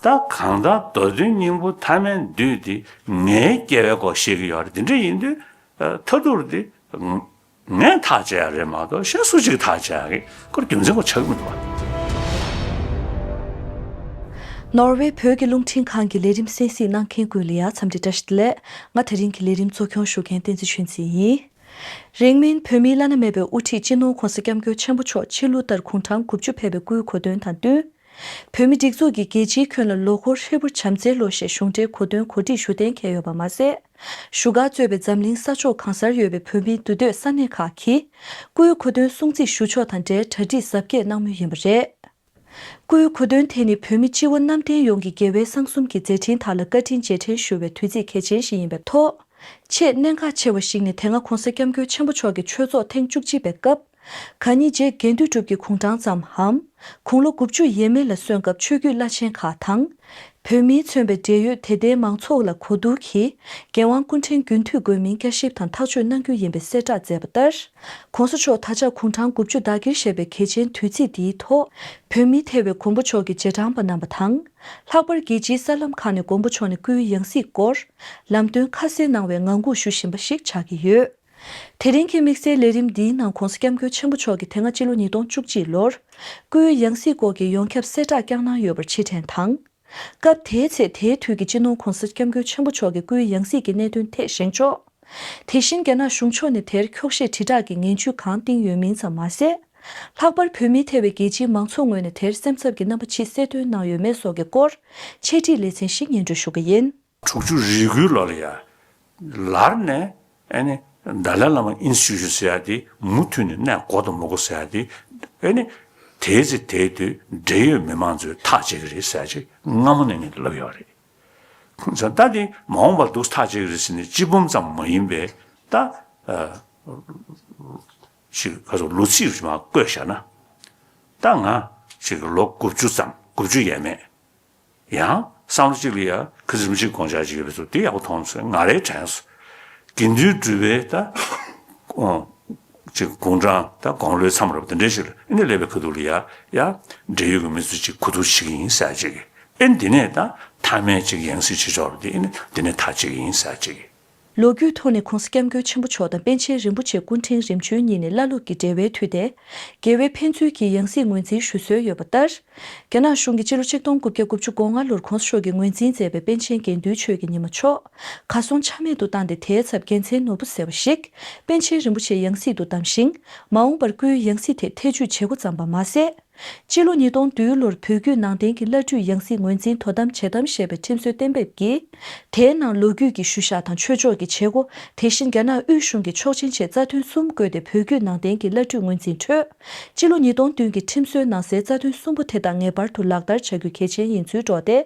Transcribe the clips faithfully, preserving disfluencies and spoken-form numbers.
ད་གང་ལྟར་མདོ་དོན་སྙིང་པོ་ཐ་མལ་འདུས་དེ་ངའི་སྐྱེ་བའི་སྐོར་བཤད་ཀྱི་ཡོད་རེད། དེ་འདྲ་ཡིན་དུས་མཐའ་ཐུག་དེ་ངས་ཐག་བཅད་ཡ་རེད་མ་གཏོགས་གཞན་སུ་གཅིག་ཐག་བཅད་ཡ་གི་ཁོར་རྒྱུ་མཚན་ཁོ་ཆགས་ཀྱི་མི་འདུག་བ། ནོར་ཝེ་བོད་ཀྱི་རླུང་འཕྲིན་ཁང་གི་ལས་རིམ་གསན་གཟིགས་གནང་མཁན་ཀུན་ལ་ཡང་འཚམས་འདྲི་བཀྲ་ཤིས་བདེ་ལེགས། ང་དེ་རིང་གི་ལས་རིམ་གཙོ་སྐྱོང་ཞུ་མཁན་བསྟན་འཛིན་ཆོས་འཛིན་ཡིན། རིང་མིན་བོད་མིའི་བླ་ན་མེད་པའི་དབུ་ཁྲིད་སྤྱི་ནོར་༧གོང་ས་༧སྐྱབས་མགོན་ཆེན་པོ་མཆོག་ཕྱི་ལོ་ལྟར་དགུང་གྲངས་དགུ་བཅུ་ཕེབས་པའི་སྐུའི་གོ་སྟོན་དང་བསྟུན། བོད་མི་སྒྲིག་འཛུགས་ཀྱིས་རྒྱལ་སྤྱིའི་ཁྱོན་ལ་ལོ་འཁོར་ཧྲིལ་པོར་བྱམས་བརྩེའི་ལོ་ཞེས་གཞུང་འབྲེལ་གོ་སྟོན་གོ་སྒྲིག་ཞུ་གཏན་འཁེལ་ཡོད་པ་མ་ཟད། བཞུགས་སྒར་གཙོས་པའི་འཛམ་གླིང་ས་ཕྱོགས་གང་སར་ཡོད་པའི་བོད་མིའི་འདུས་སྡོད་ས་གནས་ཁག་གིས་སྐུའི་གོ་སྟོན་སྲུང་བརྩི་ཞུ་ཕྱོགས་དང་འབྲེལ་གྲ་སྒྲིག་གཟབ་རྒྱས་གནང་མུས་ཡིན་པ་རེད། སྐུའི་གོ་སྟོན་དེ་ནི་བོད་མི་སྤྱི་བོ་གནམ་བསྟན་ཡོངས་ཀྱི་རྒྱལ་བའི་གསང་གསུམ་གྱི་མཛད་འཕྲིན་དག་ལ་བཀའ་དྲིན་རྗེས་དྲན་ཞུ་བའི་དུས་ཚིགས་གལ་ཆེན་ཞིག་ཡིན་པའི་ཐོག་ཆེས་གནད་འགག་ཆེ་བ་ཞིག་ནི་དེ་སྔ་༧གོང་ས་༧སྐྱབས་མགོན་ཆེན་པོ་མཆོག་གི་ཆོས་ཚོགས་ཐེངས་བཅུ་གཅིག་པའི་སྐབས། གང་ཉིད་རྗེ་དགེ་འདུན་གྲུབ་ཀྱི་དགུང་གྲངས་ཙམ་འམ། དགུང་ལོ་དགུ་བཅུ་ཡས་མས་ལ་སོན་སྐབས་ཆོས་བརྒྱུད་བླ་ཆེན་ཁག་དང་། བོད་མིས་མཚོན་པའི་འབྲེལ་ཡོད་དད་ལྡན་མང་ཚོགས་ལ་གོ་བསྡུར་གྱིས་རྒྱལ་དབང་སྐུ་ཕྲེང་རྒྱུན་མཐུད་དགོས་མིན་བསྐྱར་ཞིབ་དང་ཐག་གཅོད་གནང་རྒྱུ་ཡིན་པའི་གསལ་བསྒྲགས་མཛད་པ་ལྟར། ༸གོང་ས་མཆོག་ད་ཆ་དགུང་གྲངས་དགུ་བཅུ་ཟླ་དཀྱིལ་བཞད་པའི་གལ་ཆེན་དུས་ཚིགས་འདིའི་ཐོག་བོད་མི་ཐེ་བའི་མགོན་པོ་མཆོག་གི་རྗེས་འབྲང་པ་རྣམ་པ་དང་། ལྷག་པར་རྒྱལ་སྤྱིའི་གསར་ལམ་ཁག་ནས་མགོན་པོ་མཆོག་ནས་སྐུའི་ཡང་སྲིད་སྐོར་ལམ་སྟོན་ཁ་གསལ་གནང་བའི་ངང་སྒུག་ཞུ་བཞིན་པ་ཞིག་ཆགས་ཀྱི་ཡོད། དེ་རིང་གི་དམིགས་བསལ་ལས་རིམ་འདིའི་ནང་༸གོང་ས་༸སྐྱབས་མགོན་ཆེན་པོ་མཆོག་གིས་དེ་སྔ་སྤྱི་ལོ་ཉིས་སྟོང་བཅུ་གཅིག་ལོར་སྐུའི་ཡང་སྲིད་སྐོར་གྱི་ཡོངས་ཁྱབ་གསལ་བསྒྲགས་བསྐྱངས་གནང་ཡོད་པར་ཕྱིར་དྲན་དང་། སྐབས་དེའི་ཚེ་དེའི་དུས་ཀྱི་སྤྱི་ནོར་༸གོང་ས་༸སྐྱབས་མགོན་ཆེན་པོ་མཆོག་གིས་སྐུའི་ཡང་སྲིད་ཀྱི་གནད་དོན་ཐད་བཞེངས་ཕྱོགས། དེ་བཞིན་རྒྱ་ནག་གཞུང་ཕྱོགས་ནས་དེར་འཁྱོག་བཤད་དྲིལ་བསྒྲགས་ཀྱི་ངན་ཇུས་གང་བཏིང་ཡོད་མིན་ཙམ་མ་ཟད། ལྷག་པར་བོད་མི་ཐེ་བའི་རྒྱལ་སྤྱིའི་མང་ཚོགས་ངོས་ནས་དེར་སེམས་འཚབ་ཀྱི་རྣམ་པ་ཅིག་གསལ་སྟོན་གནང་ཡོད་མེད་སོགས་ཀྱི་སྐོར་འཆད་ཁྲིད་ལེ་ཚན་ཞིག་སྙན་སྒྲོན་ཞུ་གི་ཡིན། དྲུག་ཅུ་རེ་དགུའི་ལོ་ལ་ཡ། ལར་ནས་ཨ་ནི་ཏཱ་ལའི་བླ་མ་ཨིན་སི་ཊི་ཊུ་ཤན་ཟེར་ཡ་དེ་མུ་མཐུད་ནས་གནས་དགོས་དང་མི་དགོས་ཟེར་ཡ་དེ་ཨ་ནི་དེའི་ཚེ་དེའི་དུས་འབྲེལ་ཡོད་མི་མང་ཚོས་ཐག་བཅད་ཀྱི་རེད་ཟེར་ཡ་ཅིག་སྔ་མོ་ནས་ངས་ལབ་ཡོད་རེད། ད་དེ་མ་འོངས་པར་འདུག་ཐག་བཅད་ཀྱི་རེད་ཟེར་ནས་གཅིག་འབུམ་ཙམ་མ་ཡིན་པའི་ད་ཨ་ཅིག་ག་ཚོད་ལོ་ཚིགས་རིགས་མ་བཀོད་བཞག་ན། ད་ང་ཅིག་ལོ་དགུ་བཅུ་ཙམ་དགུ་བཅུ་ཡས་མས། ཡང་བསམ་བློ་གཅིག་ལ་ཡ་ཁི་སིམ་གཅིག་དགོངས་འཆར་གཅིག་ཡོད་པའི་ཚུལ་དེ་ཡག་པོ་མཐོང་སོང་། ང་རའི་དྲན་སོང་། དགེ་འདུན་གྲུབ་པའི་ད་ཨོ་ཅིག་དགུང་གྲངས་ད་དགུང་ལོའི་མཚམས་རེད་པ་དེ་འདྲའི་ཞིག་ལ་ཨ་ནི་སླེབས་པའི་ཁ་ཐུག་ལ་ཡ་ཡ་འབྲེལ་ཡོད་ཀྱི་མི་ཚོ་ཅིག་གོ་བསྡུར་བྱེད་ཀྱི་ཡིན་ཟེར་ཅིག་ཨེ་འདི་ནས་ད་མཐའ་མའི་ཅིག་ཡང་སྲིད་ཆེ་ཕྱོགས་རུ་དེ་ཨེ་ནི་འདི་ནས་ཐག་བཅད་ཀྱི་ཡིན་ཟེར་ཅིག་ལོ་རྒྱུས་ཐོག་ནས་༸གོང་ས་༸སྐྱབས་མགོན་ཆེན་པོ་མཆོག་དང་པཎ་ཆེན་རིན་པོ་ཆེ་སྐུ་ཕྲེང་རིམ་བྱོན་གཉིས་ནི་བླ་སློབ་ཀྱི་འབྲེལ་བའི་མཐུ་དེ། རྒྱལ་བའི་ཕན་ཚུན་གྱི་ཡང་སྲིད་ངོས་འཛིན་ཞུ་སྲོལ་ཡོད་པ་ལྟར། རྒྱ་ནག་གཞུང་གིས་སྤྱི་ལོ་ཆིག་སྟོང་དགུ་བརྒྱ་དགུ་བཅུ་གོ་ལྔ་ལོར་༸གོང་ས་མཆོག་གིས་ངོས་འཛིན་མཛད་པའི་པཎ་ཆེན་དགེ་འདུན་ཆོས་ཀྱི་ཉི་མ་མཆོག་གར་སོང་ཆ་མེད་དུ་བཏང་སྟེ། དེའི་ཚབ་དགེ་མཚན་ནོར་བུ་ཟེར་བ་ཞིག་པཎ་ཆེན་རིན་པོ་ཆེ་ཡང་སྲིད་དུ་བདམས་ཤིང་། མ་འོངས་པར་སྐུའི་ཡང་སྲིད་ཐད་ཐེ་བྱུས་བྱེད་འགོ་བརྩམས་པ་མ་ཟད། སྤྱི་ལོ་ཉིས་སྟོང་བདུན་ལོར་བོད་བརྒྱུད་ནང་བསྟན་གྱི་བླ་སྤྲུལ་ཡང་སྲིད་ངོས་འཛིན་དོ་དམ་བྱེད་དམ་ཞེས་པའི་ཁྲིམས་སྲོལ་གཏན་འབེབས་ཀྱིས། དེའི་ནང་ལོ་རྒྱུས་ཀྱི་ཤུལ་བཞག་དང་ཆོས་ཕྱོགས་ཀྱི་བྱེད་སྒོ། དེ་བཞིན་རྒྱ་ནག་དབུས་གཞུང་གི་ཆོག་མཆན་བཅས་རྩ་དོན་གསུམ་བཀོད་དེ། བོད་བརྒྱུད་ནང་བསྟན་གྱི་བླ་སྤྲུལ་ངོས་འཛིན་ཁྲོད། སྤྱི་ལོ་ཉིས་སྟོང་བདུན་གྱི་ཁྲིམས་སྲོལ་ནང་གསལ་རྩ་དོན་གསུམ་པོ་དེ་དག་ངེས་པར་དུ་ལག་བསྟར་བྱ་རྒྱུ་གལ་ཆེན་ཡིན་ཚུལ་སྒྲོག་སྟེ།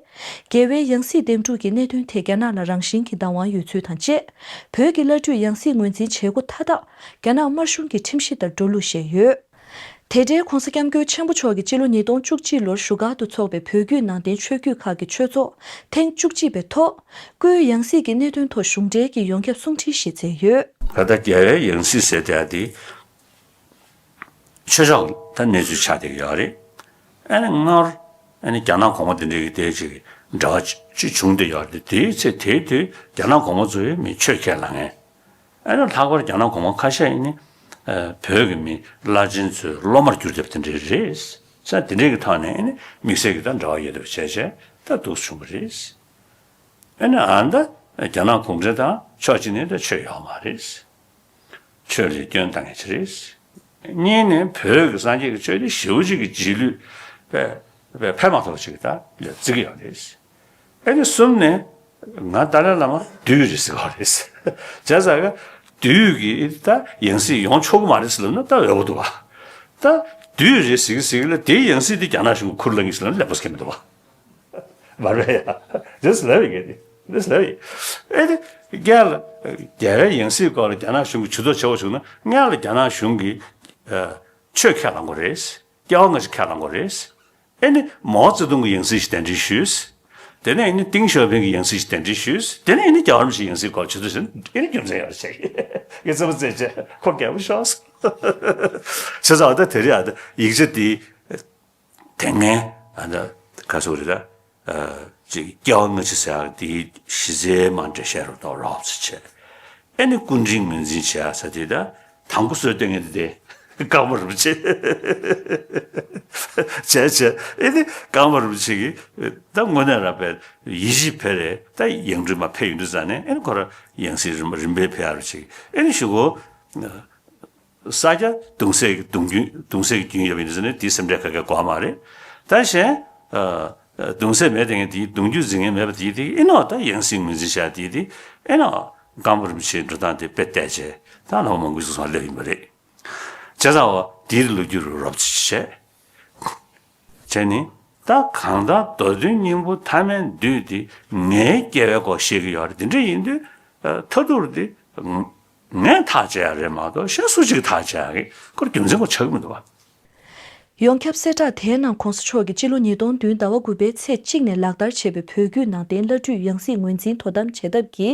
རྒྱལ་བའི་ཡང་སྲིད་འདེམས་སྒྲུག་གི་གནད་དོན་ཐད་རྒྱ་ནག་ལ་རང་བཞིན་གྱི་བདག་དབང་ཡོད་ཚུལ་དང་བཅས། བོད་ཀྱི་བླ་སྤྲུལ་ཡང་སྲིད་ངོས་འཛིན་བྱེད་སྒོ་མཐའ་དག་རྒྱ་ནག་དམར་གཞུང་གི་ཁྲིམས་གཞི་ལྟར་འགྲོ་ལུགས་བཞེས་ཡོད། དེ་འབྲེལ་༸གོང་ས་༸སྐྱབས་མགོན་ཆེན་པོ་མཆོག་གིས་སྤྱི་ལོ་ཉིས་སྟོང་བཅུ་གཅིག་ལོར་བཞུགས་སྒར་དུ་འཚོགས་པའི་བོད་བརྒྱུད་ནང་བསྟན་ཆོས་བརྒྱུད་ཁག་གི་ཆོས་ཚོགས་ཐེངས་བཅུ་གཅིག་པའི་ཐོག་སྐུའི་ཡང་སྲིད་ཀྱི་གནད་དོན་ཐོག་གཞུང་འབྲེལ་གྱི་ཡོངས་ཁྱབ་གསུང་འཕྲིན་ཞིག་མཛད་ཡོད། ད་ལྟ་རྒྱལ་བའི་ཡང་སྲིད་ཟེར་དེ་ཨ་དེ་ཆོས་ཕྱོགས་ད་གནས་ཚུལ་ཆགས་བསྡད་ཀྱི་ཡོད་རེད། ཨ་ནི་སྔར་ཨ་ནི་རྒྱ་ནག་གོང་མ་དེ་འདྲའི་གི་དེ་ཅིག་འབྲེལ་བ་ཅིག་བྱུང་བསྡད་ཡོད་རེད། དེའི་ཚེ་དེའི་དུས་རྒྱ་ནག་གོང་མ་ཚོས་མི་ཆོས་ཁས་བླངས་མཁན། ཨ་ནི་ལྷག་པར་རྒྱ་ནག་གོང་མ་ཁ་ཤས་ཡིན་ནི། ཨ་བོད་ཀྱི་མི་བླ་ཆེན་ཚོའི་སློབ་མར་གྱུར་བསྡད་པ་དེ་འདྲ་རེད། ས་དེ་འདྲའི་གི་ཐོག་ནས་ཨ་ནི་དམིགས་བསལ་གྱི་ད་འབྲེལ་བ་ཡོད་བསྡད་པ་བྱས་བྱས་ད་འདུག་བྱུང་བ་རེད། ཨ་ནི་ཨ་ད་རྒྱ་ནག་གུང་ཁྲན་ཏང་ཕྱོགས་གཅིག་ནས་ད་ཆོས་ཡོད་མ་རེད། ཆོས་ལ་སྐྱོན་བཏང་མཁན་ཅིག་རེད། གཉིས་ནས་བོད་ཀྱི་སངས་རྒྱས་ཀྱི་ཆོས་དེ་ཞེ་པོ་ཅིག་གི་རྗེས་ལུས་དཔེ་དཔེ་ཕན་མ་ཐོགས་ཅིག་ད་ལ་བརྩི་གི་ཡོད་རེད། ཨ་ནི་གསུམ་ནས་ང་ཏཱ་ལའི་བླ་མ་བདུད་རེད་ཟེར་གི་རེད། བྱས་ཙང་ག་བདུད་ཀྱི་ད་ཡང་སྲིད་ཡོང་ཆོག་གི་མ་རེད་ཟེར་ལབ་ན་ད་འོས་པོ་འདུག་བ། ད་བདུད་རེད་ཟེར་གི་ཟེར་གི་ལ་དེའི་ཡང་སྲིད་དེ་རྒྱ་ནག་གཞུང་གིས་ཁུར་བླངས་གི་ཟེར་ལབ་ན་ལེགས་པོ་ཟེར་གི་མི་འདུག་བ། མ་རེད་ཡ། རེད་ཟེར་ལབ་ཡི་གེ་རེད། རེད་ཟེར་ལབ་ཡི། ཨེ་དེ་སྔོན་ལ་རྒྱལ་བའི་ཡང་སྲིད་སྐོར་ལ་རྒྱ་ནག་གཞུང་གིས་ཇུས་གཏོགས་བྱེད་པ་བྱུང་ན་སྔོན་ལ་རྒྱ་ནག་གཞུང་གིས་ཨ་ཆོས་ཁས་བླངས་དགོས་རེད། སྐྱེ་བ་སྔ་ཕྱི་ཁས་བླངས་དགོས་རེད། ཨེ་ནི་མའོ་ཙེ་ཏུང་གི་ཡང་སྲིད་ཞིག་གདན་འདྲེན་ཞུས། དེ་ནས་ཨེ་ནི་ཏིང་ཞའོ་ཕིང་གི་ཡང་སྲིད་ཞིག་གདན་འདྲེན་ཞུས། དེ་ནས་ཨེ་ནི་རྒྱལ་བ་རིན་པོ་ཆེའི་ཡང་སྲིད་སྐོར་ཇུས་གཏོགས་བྱས་ན་ཨེ་ནི་རྒྱུ་མཚན་ཡོད་རེད་བྱས་ཀྱི། ངས་ཙེ་མོ་ཙེ་བྱས་ཁོ་རྒྱལ་པོ་ཤོག་ཟེར། བྱས་ཙང་ཨ་ད་དེ་རིང་ཨ་ད་ཡིག་ཆ་འདི་དེ་སྔོན་ཨ་ད་ག་ཚོད་རེད་ད། ཅིག་སྐྱེ་བ་སྔ་ཕྱི་ཟེར་ཡག་དེའི་གཞི་རྩའི་མ་འགྲེལ་བཤད་རོབ་དང་རོབ་ཙམ་བྱས། ཨེ་ནི་སྐུ་ཕྲེང་ངོས་འཛིན་བྱེད་ཡག་ཟེར་དེ་ད་དང་པོ་སྲོལ་གཏོད་མཁན་དེ་ཀརྨ་རིན་པོ་ཆེ་བྱས་བྱས། ཨེ་ནི་ཀརྨ་རིན་པོ་ཆེ་གིས་ད་དངོས་གནས་རང་དཔེ་ཡིད་ཆེས་འཕེར་རེ་ད་ཡང་སྤྲུལ་མ་ཕེབས་ཡོང་དུས་ཙང་ནས། ཨེ་ནི་ཁོ་རང་ཡང་སྲིད་རིམ་རིམ་པས་ཕེབས་ཡག་རེ་བྱེད། ཨེ་ནི་གཞུག་གུ་ས་སྐྱ་གདུང་སྲས་ཀྱི་གདུང་རྒྱུན་གདུང་སྲས་ཀྱི་རྒྱུན་ཡོད་པ་ཡིན་ཟེར་ནས་དེའི་སེམས་ཁྲལ་ག་གེ་དགོས་མ་རེད། ད་གཞན་གདུང་སྲས་མེད་དེ་ངས་དེའི་གདུང་རྒྱུད་འཛིན་མཁན་མེད་པ་དེའི་དེ་ཨེ་ནོ་ད་ཡང་སྲིད་ངོས་འཛིན་བྱ་དེའི་དེ་ཨེ་ནོ་ཀརྨ་རིན་པོ་ཆེའི་འགྲོ་སྟངས་དེ་དཔེ་བལྟས་བྱས་ད་བླ་མ་མང་པོའི་གཟུགས་སུ་སླེབས་ཡིན་པ་རེད། བྱས་ཙང་བ་དེའི་ལོ་རྒྱུས་རུ་རོབ་ཙམ་བྱས། བྱས་ནས་ད་གང་ལྟར་མདོ་དོན་སྙིང་པོ་མཐའ་མའི་མདུན་དེ་ངའི་སྐྱེ་བའི་སྐོར་བཤད་ཀྱི་ཡོད་རེད། དེ་འདྲ་ཡིན་དུས་མཐའ་ཐུག་དེ་ངས་ཐག་བཅད་ཡག་རེད་མ་གཏོགས་གཞན་སུ་གཅིག་ཐག་བཅད་ཡག་གི་ཁོར་རྒྱུ་མཚན་ཁོ་ཆགས་ཀྱི་མི་འདུག་བ། ཡོངས་ཁྱབ་གསལ་བསྒྲགས་དེའི་ནང་གོང་ས་མཆོག་གིས་སྤྱི་ལོ་ཉིས་སྟོང་བདུན་ཟླ་བ་དགུ་པའི་ཚེས་གཅིག་ནས་ལག་བསྟར་བྱས་པའི་བོད་བརྒྱུད་ནང་བསྟན་བླ་སྤྲུལ་ཡང་སྲིད་ངོས་འཛིན་དོ་དམ་བྱེད་ཐབས་ཀྱི་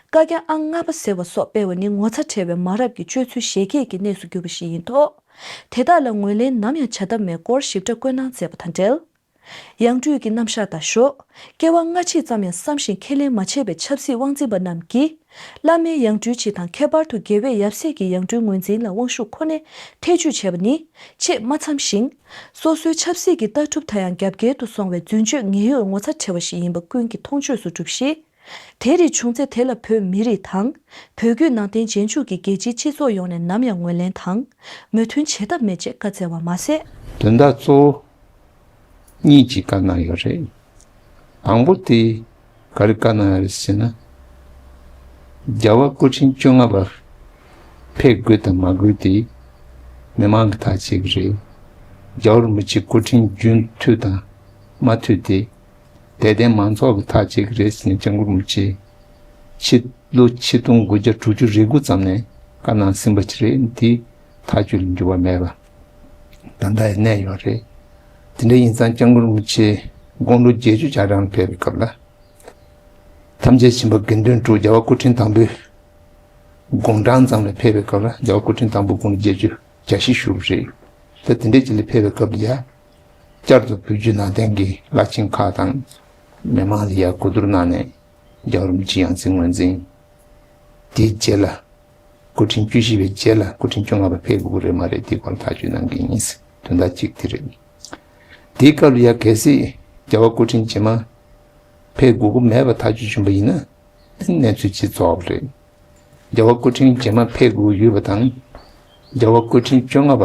བཀའ་རྒྱ་ཨང་ལྔ་པ་ཟེར་བ་སོགས་སྤེལ་བ་ནི་ངོ་ཚ་བྲལ་བའི་མ་རབས་ཀྱི་སྤྱོད་ཚུལ་བཞད་གད་ཀྱི་གནས་སུ་གྱུར་པ་ཞིག་ཡིན་ཐོག་དེ་དག་ལ་ངོས་ལེན་ནམ་ཡང་བྱ་ཐབས་མེད་སྐོར་ཞིབ་ཕྲ་བཀོད་གནང་མཛད་པ་དང་འབྲེལ། ཡང་སྤྲུལ་གྱི་རྣམ་གཞག་དང་ཞོག་སྐྱེ་བ་སྔ་ཕྱི་ཙམ་ཡང་བསམ་ཞིང་ཁས་ལེན་མ་བྱས་པའི་ཆབ་སྲིད་དབང་འཛིན་པ་རྣམས་ཀྱིས། བླ་མའི་ཡང་སྤྲུལ་སྤྱི་དང་ཁྱད་པར་དུ་རྒྱལ་བའི་ཡབ་སྲས་ཀྱི་ཡང་སྤྲུལ་ངོས་འཛིན་ལ་དབང་ཤུགས་ཁོ་ནས་ཐེ་བྱུས་བྱས་པ་ནི་ཆེས་མ་འཚམ་ཞིང་། སོ་སོའི་ཆབ་སྲིད་ཀྱི་ལྟ་གྲུབ་དང་ཡང་རྒྱབ་འགལ་དུ་སོང་བའི་རྫུན་བརྗོད་ངན་གཡོ་ངོ་ཚ་བྲལ་བ་ཞིག་ཡིན་པ་ཀུན་གྱིས་མཐོང་ཆོས་སུ་གྲུབ་གཤིས། དེ་རིགས་བྱུང་ཚེ་དེ་ལ་བོད་མི་རིགས་དང་། བོད་བརྒྱུད་ནང་བསྟན་རྗེས་འཇུག་གི་རྒྱལ་སྤྱིའི་སྤྱི་ཚོགས་ཡོངས་ནས་ནམ་ཡང་ངོས་ལེན་དང་། མོས་མཐུན་བྱེད་ཐབས་མེད་ཅེས་བཀའ་སྩལ་བ་མ་ཟད། དོན་དག་གཙོ་བོ་གཉིས་ཀྱིས་བཀའ་གནང་ཡོད་རེད། དང་པོ་དེ་ག་རེ་བཀའ་གནང་ཡོད་རེད་ཟེར་ན། རྒྱལ་བ་སྐུ་ཕྲེང་བཅོ་ལྔ་པ་ཕེབས་དགོས་དང་མ་དགོས་དེ་མི་མང་གིས་ཐག་བཅད་ཀྱི་རེད། རྒྱལ་བ་རིན་པོ་ཆེ་སྐུ་ཕྲེང་རྒྱུན་མཐུད་དང་མ་མཐུད་དེ། དད་ལྡན་མང་ཚོགས་ཀྱིས་ཐག་བཅད་ཀྱི་རེད་ཟེར་ནས་སྐྱབས་མགོན་རིན་པོ་ཆེ་ཕྱི་ལོ་ཆིག་སྟོང་དགུ་བརྒྱ་དྲུག་ཅུ་རེ་དགུ་ཙམ་ནས་བཀའ་གནང་ཟིན་པ་ཅིག་རེད། འདི་ཐག་གཅོད་ལ་འགྱུར་བ་མེད་པ་ད་ལྟ་ཡང་གནས་ཡོད་རེད། དེ་འདྲ་ཡིན་ཙང་སྐྱབས་མགོན་རིན་པོ་ཆེ་དགུང་ལོ་བརྒྱད་ཅུ་གྱ་གྲངས་ཕེབས་པའི་སྐབས་ལ། ཐམས་ཅད་མཁྱེན་པ་དགེ་འདུན་གྲུབ་རྒྱལ་བ་སྐུ་ཕྲེང་དང་པོའི་དགུང་གྲངས་ཙམ་ལ་ཕེབས་པའི་སྐབས་ལ་རྒྱལ་བ་སྐུ་ཕྲེང་དང་པོ་དགུང་ལོ་བརྒྱད་ཅུ་གྱ་བཞི་བཞུགས་པ་རེད། ད་དེ་འདྲའི་ཅིག་ལ་ཕེབས་པའི་སྐབས་ལ་ཡ། བསྐྱར་དུ་བོད་བརྒྱུད་ནང་བསྟན་གྱི་བླ་ཆེན་ཁག་དང་མི་མང་ལ་ཡ་གོ་བསྡུར་གནང་ནས་རྒྱལ་བ་རིན་པོ་ཆེ་ཡང་སྲིད་ངོས་འཛིན། དེའི་རྗེས་ལ་སྐུ་ཕྲེང་བཅུ་བཞི་པའི་རྗེས་ལ་སྐུ་ཕྲེང་བཅོ་ལྔ་པ་ཕེབས་དགོས་ཀྱི་རེད་མ་རེད་དེའི་སྐོར་ཐག་གཅོད་གནང་གི་ཡིན། དོན་དག་གཅིག་དེ་རེད། དེའི་སྐབས་ལ་ཡ་གལ་སྲིད་རྒྱལ་བ་སྐུ་ཕྲེང་རྗེས་མ་ཕེབས་དགོས་ཀྱི་མེད་པ་ཐག་གཅོད་བྱུང་པ་ཡིན་ན། གནས་ཚུལ་ཇི་ཙམ་རེད། རྒྱལ་བ་སྐུ་ཕྲེང་རྗེས་མ་ཕེབས་དགོས་ཡོད་པ་དང་། རྒྱལ་བ་སྐུ་ཕྲེང་བཅོ་ལྔ་པ་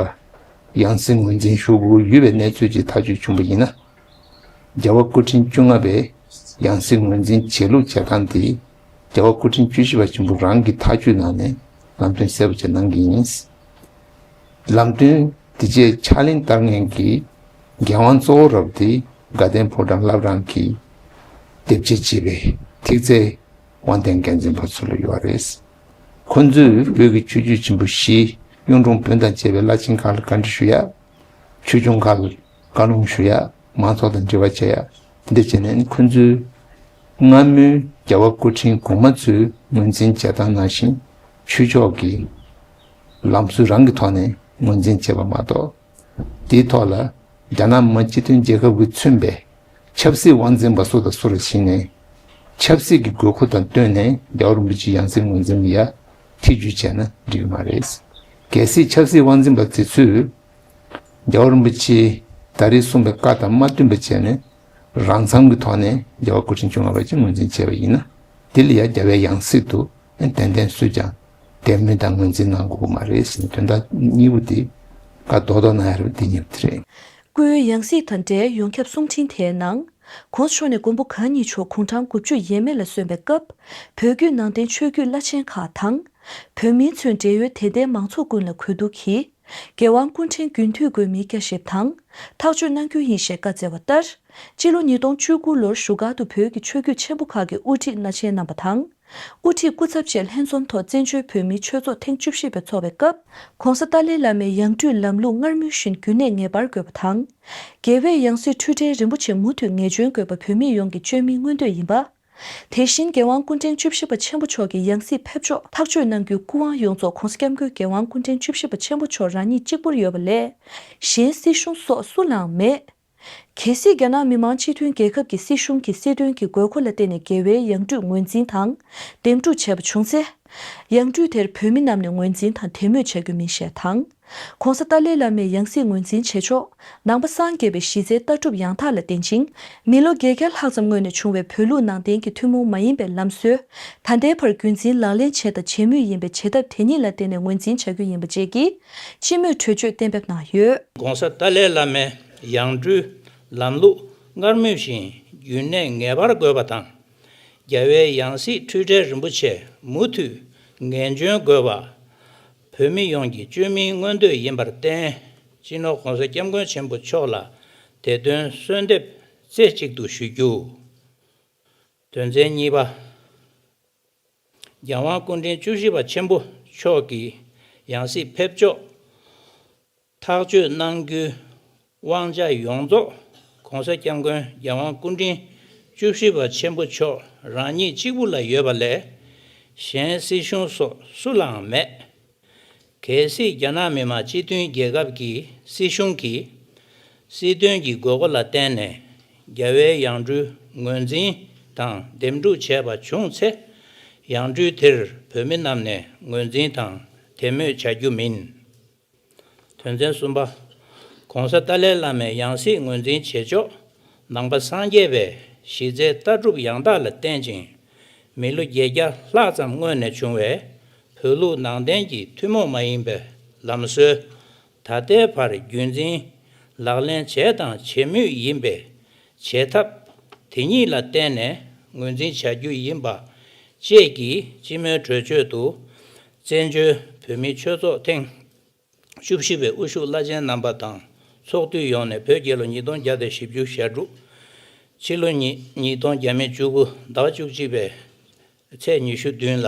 ཡང་སྲིད་ངོས་འཛིན་ཞུ་དགོས་ཡོད་པའི་གནས་ཚུལ་ཅིག་ཐག་གཅོད་བྱུང་པ་ཡིན་ན། རྒྱལ་བ་སྐུ་ཕྲེང་བཅོ་ལྔ་པའི་ཡང་སྲིད་ངོས་འཛིན་བྱེད་ལུགས་བྱེད་སྟངས་དེ་རྒྱལ་བ་སྐུ་ཕྲེང་བཅུ་བཞི་པ་ཆེན་པོ་རང་གིས་ཐག་གཅོད་གནང་ནས་ལམ་སྟོན་གསལ་པོ་ཅིག་གནང་གི་ཡིན། ལམ་སྟོན་དེ་རྗེས་ཕྱག་ལེན་བསྟར་མཁན་གྱི་འགན་དབང་གཙོ་བོ་རབ་དེ་དགའ་ལྡན་ཕོ་བྲང་བླ་བྲང་གི་དེབ་སྐྱེལ་བྱེད་པའི་ཐིག་རྩེ་དབང་ལྡན་འགན་འཛིན་པ་ཚོ་ལ་ཡོད་རེད། ཁོ་ཚོས་བོད་ཀྱི་ཆོས་བརྒྱུད་ཆེན་པོ་བཞི་གཡུང་དྲུང་བོན་དང་བཅས་པའི་བླ་ཆེན་ཁག་ལ་བཀའ་འདྲི་ཞུ་ཡ། ཆོས་སྐྱོང་ཁག་ལ་བཀའ་ལུང་ཞུ་ཡ། མང་ཚོགས་དང་འབྲེལ་བ་བྱེད་ཡ། འདི་བྱས་ནས་ཁོ་ཚོས་སྔ་མོའི་རྒྱལ་བ་སྐུ་ཕྲེང་གོང་མ་ཚོའི་ངོས་འཛིན་བྱེད་སྟངས་ནང་བཞིན་ཆོས་ཕྱོགས་ཀྱི་ལམ་སྲོལ་རང་གི་ཐོག་ནས་ངོས་འཛིན་བྱས་པ་མ་གཏོགས། དེའི་ཐོག་ལ་རྒྱ་ནག་མི་དམངས་སྤྱི་མཐུན་རྒྱལ་ཁབ་ཀྱིས་མཚོན་པའི་ཆབ་སྲིད་དབང་འཛིན་པ་སུ་དང་སུ་ལ་ཞིག་ནས་ཆབ་སྲིད་ཀྱི་དགོས་མཁོ་དང་བསྟུན་ནས་རྒྱལ་བ་རིན་པོ་ཆེའི་ཡང་སྲིད་ངོས་འཛིན་ལ་ཡ་ཐེ་ཇུས་བྱས་ན་འགྲིག་གི་མ་རེད། གལ་སྲིད་ཆབ་སྲིད་དབང་འཛིན་པ་དེ་ཚོས་རྒྱལ་བ་རིན་པོ་ཆེས་ད་རེས་གསུངས་པའི་བཀའ་དང་མ་བསྟུན་པ་བྱས་ནས་རང་མཚང་གི་ཐོག་ནས་རྒྱལ་བ་སྐུ་ཕྲེང་བཅོ་ལྔ་པ་ཅིག་ངོས་འཛིན་བྱས་པ་ཡིན་ན་དེ་ལ་ཡ་རྒྱལ་བའི་ཡང་སྲིད་དུ་ཏན་ཏན་སུས་ཀྱང་དད་མོས་དང་ངོས་འཛིན་གནང་དགོས་ཀྱི་མ་རེད་ཟེར་ནས་དོན་དག་གཉིས་པོ་དེ་བཀའ་རྡོག་རྡོག་གནང་ཡ་རེད་པ་དེ་གཉིས་པོ་དེ་རེད། སྐུའི་ཡང་སྲིད་དང་འབྲེལ་ཡོངས་ཁྱབ་གསུང་འཕྲིན་དེའི་ནང་། གོང་ས་མཆོག་ནས་མགོན་པོ་གང་ཉིད་མཆོག་དགུང་གྲངས་དགུ་བཅུ་ཡས་མས་ལ་སོན་པའི་སྐབས། བོད་བརྒྱུད་ནང་བསྟན་ཆོས་བརྒྱུད་བླ་ཆེན་ཁག་དང་། བོད་མིའི་ཚུན་འབྲེལ་ཡོད་དད་ལྡན་མང་ཚོགས་ཀུན་ལ་གུས་བཏུད་ཀྱིས། རྒྱལ་དབང་སྐུ་ཕྲེང་རྒྱུན་མཐུད་དགོས་མིན་བསྐྱར་ཞིབ་དང་། ཐག་གཅོད་གནང་རྒྱུ་ཡིན་ཞེས་བཀའ་སྩལ་བ་ལྟར། སྤྱི་ལོ་ཉིས་སྟོང་བཅུ་དགུ་ལོར་བཞུགས་སྒར་དུ་བོད་ཀྱི་ཆོས་བརྒྱུད་ཆེན་པོ་ཁག་གི་དབུ་ཁྲིད་བླ་ཆེན་རྣམ་པ་དང་། དབུ་ཁྲིད་སྐུ་ཚབ་བཅས་ལྷན་འཛོམས་ཐོག་བཙན་བྱོལ་བོད་མིའི་ཆོས་ཚོགས་ཐེངས་བཅུ་བཞི་པ་འཚོགས་པའི་སྐབས། ྋགོང་ས་ཏཱ་ལའི་བླ་མའི་ཡང་སྤྲུལ་ལམ་ལུགས་སྔར་མུས་བཞིན་རྒྱུན་གནས་ངེས་པར་དགོས་པ་དང་། རྒྱལ་བའི་ཡང་སྲིད་འཁྲུལ་བྲལ་རིན་པོ་ཆེ་མུ་མཐུད་ངེས་འབྱོན་དགོས་པ་བོད་མི་ཡོངས་ཀྱི་བཅོས་མིན་མངོན་འདོད་ཡིན་པ། དེ་བཞིན་རྒྱལ་དབང་སྐུ་ཕྲེང་བཅུ་བཞི་པ་ཆེན་པོ་མཆོག་གི་ཡང་སྲིད་ཕེབས་ཕྱོགས་ཐག་གཅོད་གནང་རྒྱུའི་སྐུ་དབང་ཡོངས་རྫོགས་ྋགོང་ས་ྋསྐྱབས་མགོན་རྒྱལ་དབང་སྐུ་ཕྲེང་བཅུ་བཞི་པ་ཆེན་པོ་མཆོག་རང་ཉིད་གཅིག་པུར་ཡོད་པ་ལས། གཞན་སྲིད་གཞུང་སོགས་སུ་ལའང་མེད། གལ་སྲིད་རྒྱ་ནག་མི་དམངས་སྤྱི་མཐུན་རྒྱལ་ཁབ་ཀྱི་སྲིད་གཞུང་གིས་སྲིད་དོན་གྱི་དགོས་མཁོ་ལ་བརྟེན་ནས་རྒྱལ་བའི་ཡང་སྤྲུལ་ངོས་འཛིན་དང་འདེམས་སྒྲུག་བྱས་པ་བྱུང་ཚེ། ཡང་སྤྲུལ་དེར་བོད་མི་རྣམས་ནས་ངོས་འཛིན་དང་དད་མོས་བྱ་རྒྱུ་མིན་ཞེས་དང་། ༸གོང་ས་ཏཱ་ལའི་བླ་མའི་ཡང་སྲིད་ངོས་འཛིན་བྱེད་ཕྱོགས། ནང་པ་སངས་རྒྱས་པའི་གཞི་རྩའི་ལྟ་གྲུབ་ཡང་དག་ལ་བརྟེན་ཅིང་། མི་ལོ་བརྒྱད་བརྒྱ་ལྷག་ཙམ་སྔོན་ནས་བྱུང་བའི་བོད་ལུགས་ནང་བསྟན་གྱི་ཐུན་མོང་མ་ཡིན་པའི་ལམ་སྲོལ། ད་ལྟའི་བར་རྒྱུན་འཛིན་ལག་ལེན་བྱས་དང་བྱེད་མུས་ཡིན་པའི་བྱེད་ཐབས་དེ་ཉིད་ལ་བརྟེན་ནས་ངོས་འཛིན་བྱ་རྒྱུ་ཡིན་པ་བཅས་ཀྱི་སྤྱི་མོས་གྲོས་ཆོད་གཏན་འབེབས་གནང་ཡོད། ༸གོང་ས་ཏཱ་ལའི་བླ་མའི་ཡང་སྤྲུལ་ལམ་ལུགས་སྔར་མུས་བཞིན་རྒྱུན་གནས་ངེས་པར་དགོས་པ་དང་། རྒྱལ་བའི་ཡང་སྲིད་འཁྲུལ་བྲལ་རིན་པོ་ཆེ་མུ་མཐུད་ངེས་འབྱོན་དགོས་པ། བོད་མི་ཡོངས་ཀྱི་བཅོས་མིན་མངོན་འདོད་ཡིན་པར་བརྟེན། སྤྱི་ནོར་༸གོང་ས་༸སྐྱབས་མགོན་ཆེན་པོ་མཆོག་ལ་དེ་དོན་གསོལ་འདེབས་རྩེ་གཅིག་ཏུ་ཞུ་རྒྱུ། དོན་ཚན་གཉིས་པ། རྒྱལ་དབང་སྐུ་ཕྲེང་བཅུ་བཞི་པ་ཆེན་པོ་མཆོག་གི་ཡང་སྲིད་ཕེབས་ཕྱོགས་ཐག་གཅོད་གནང་རྒྱུའི་དབང་ཆ་ཡོངས་རྫོགས་༸གོང་ས་༸སྐྱབས་མགོན་རྒྱལ་དབང་སྐུ་ཕྲེང་བཅུ་བཞི་པ་ཆེན་པོ་མཆོག་རང་ཉིད་གཅིག་པུ་ལ་ཡོད་པ་ལས། གཞན་སྲིད་གཞུང་སོགས་སུ་ལའང་མེད། གལ་སྲིད་རྒྱ་ནག་མི་དམངས་སྤྱི་མཐུན་རྒྱལ་ཁབ་ཀྱི་སྲིད་གཞུང་གིས་སྲིད་དོན་གྱི་དགོས་མཁོ་ལ་བརྟེན་ནས་རྒྱལ་བའི་ཡང་སྤྲུལ་ངོས་འཛིན་དང་འདེམས་སྒྲུག་བྱས་པ་བྱུང་ཚེ། ཡང་སྤྲུལ་དེར་བོད་མི་རྣམས་ནས་ངོས་འཛིན་དང་དད་མོས་བྱ་རྒྱུ་མིན། དོན་ཚན་གསུམ་པ། ༸གོང་ས་ཏཱ་ལའི་བླ་མའི་ཡང་སྲིད་ངོས་འཛིན་བྱེད་ཕྱོགས། ནང་པ་སངས་རྒྱས་པའི་གཞི་རྩའི་ལྟ་གྲུབ་ཡང་དག་ལ་བརྟེན་ཅིང་། མི་ལོ་བརྒྱད་བརྒྱ་ལྷག་ཙམ་སྔོན་ནས་བྱུང་བའི་བོད་ལུགས་ནང་བསྟན་གྱི་ཐུན་མོང་མ་ཡིན་པའི་ལམ་སྲོལ། ད་ལྟའི་བར་རྒྱུན་འཛིན་ལག་ལེན་བྱས་དང་བྱེད་མུས་ཡིན་པའི་བྱེད་ཐབས་དེ་ཉིད་ལ་བརྟེན་ནས་ངོས་འཛིན་བྱ་རྒྱུ་ཡིན་པ་བཅས་ཀྱི་སྤྱི་མོས་གྲོས་ཆོད་དུ། བཙན་བྱོལ་བོད་མིའི་ཆོས་ཚོགས་ཐེངས་བཅུ་བཞི་པའི་དབུ་བཞུགས་བླ་ཆེན་རྣམ་པ་དང་ཚོགས་འཐུས་ཡོངས་ནས་བོད་རྒྱལ་ལོ་ཉིས་སྟོང་བརྒྱ་དང་བཞི་བཅུ་ཞེ་དྲུག་ཕྱི་ལོ་ཉིས་ཉིས་སྟོང་བརྒྱ་མེད་བཅུ་དགུ་ཟླ་བ་བཅུ་གཅིག་པའི་ཚེས་ཉི་ཤུ་བདུན་ལ།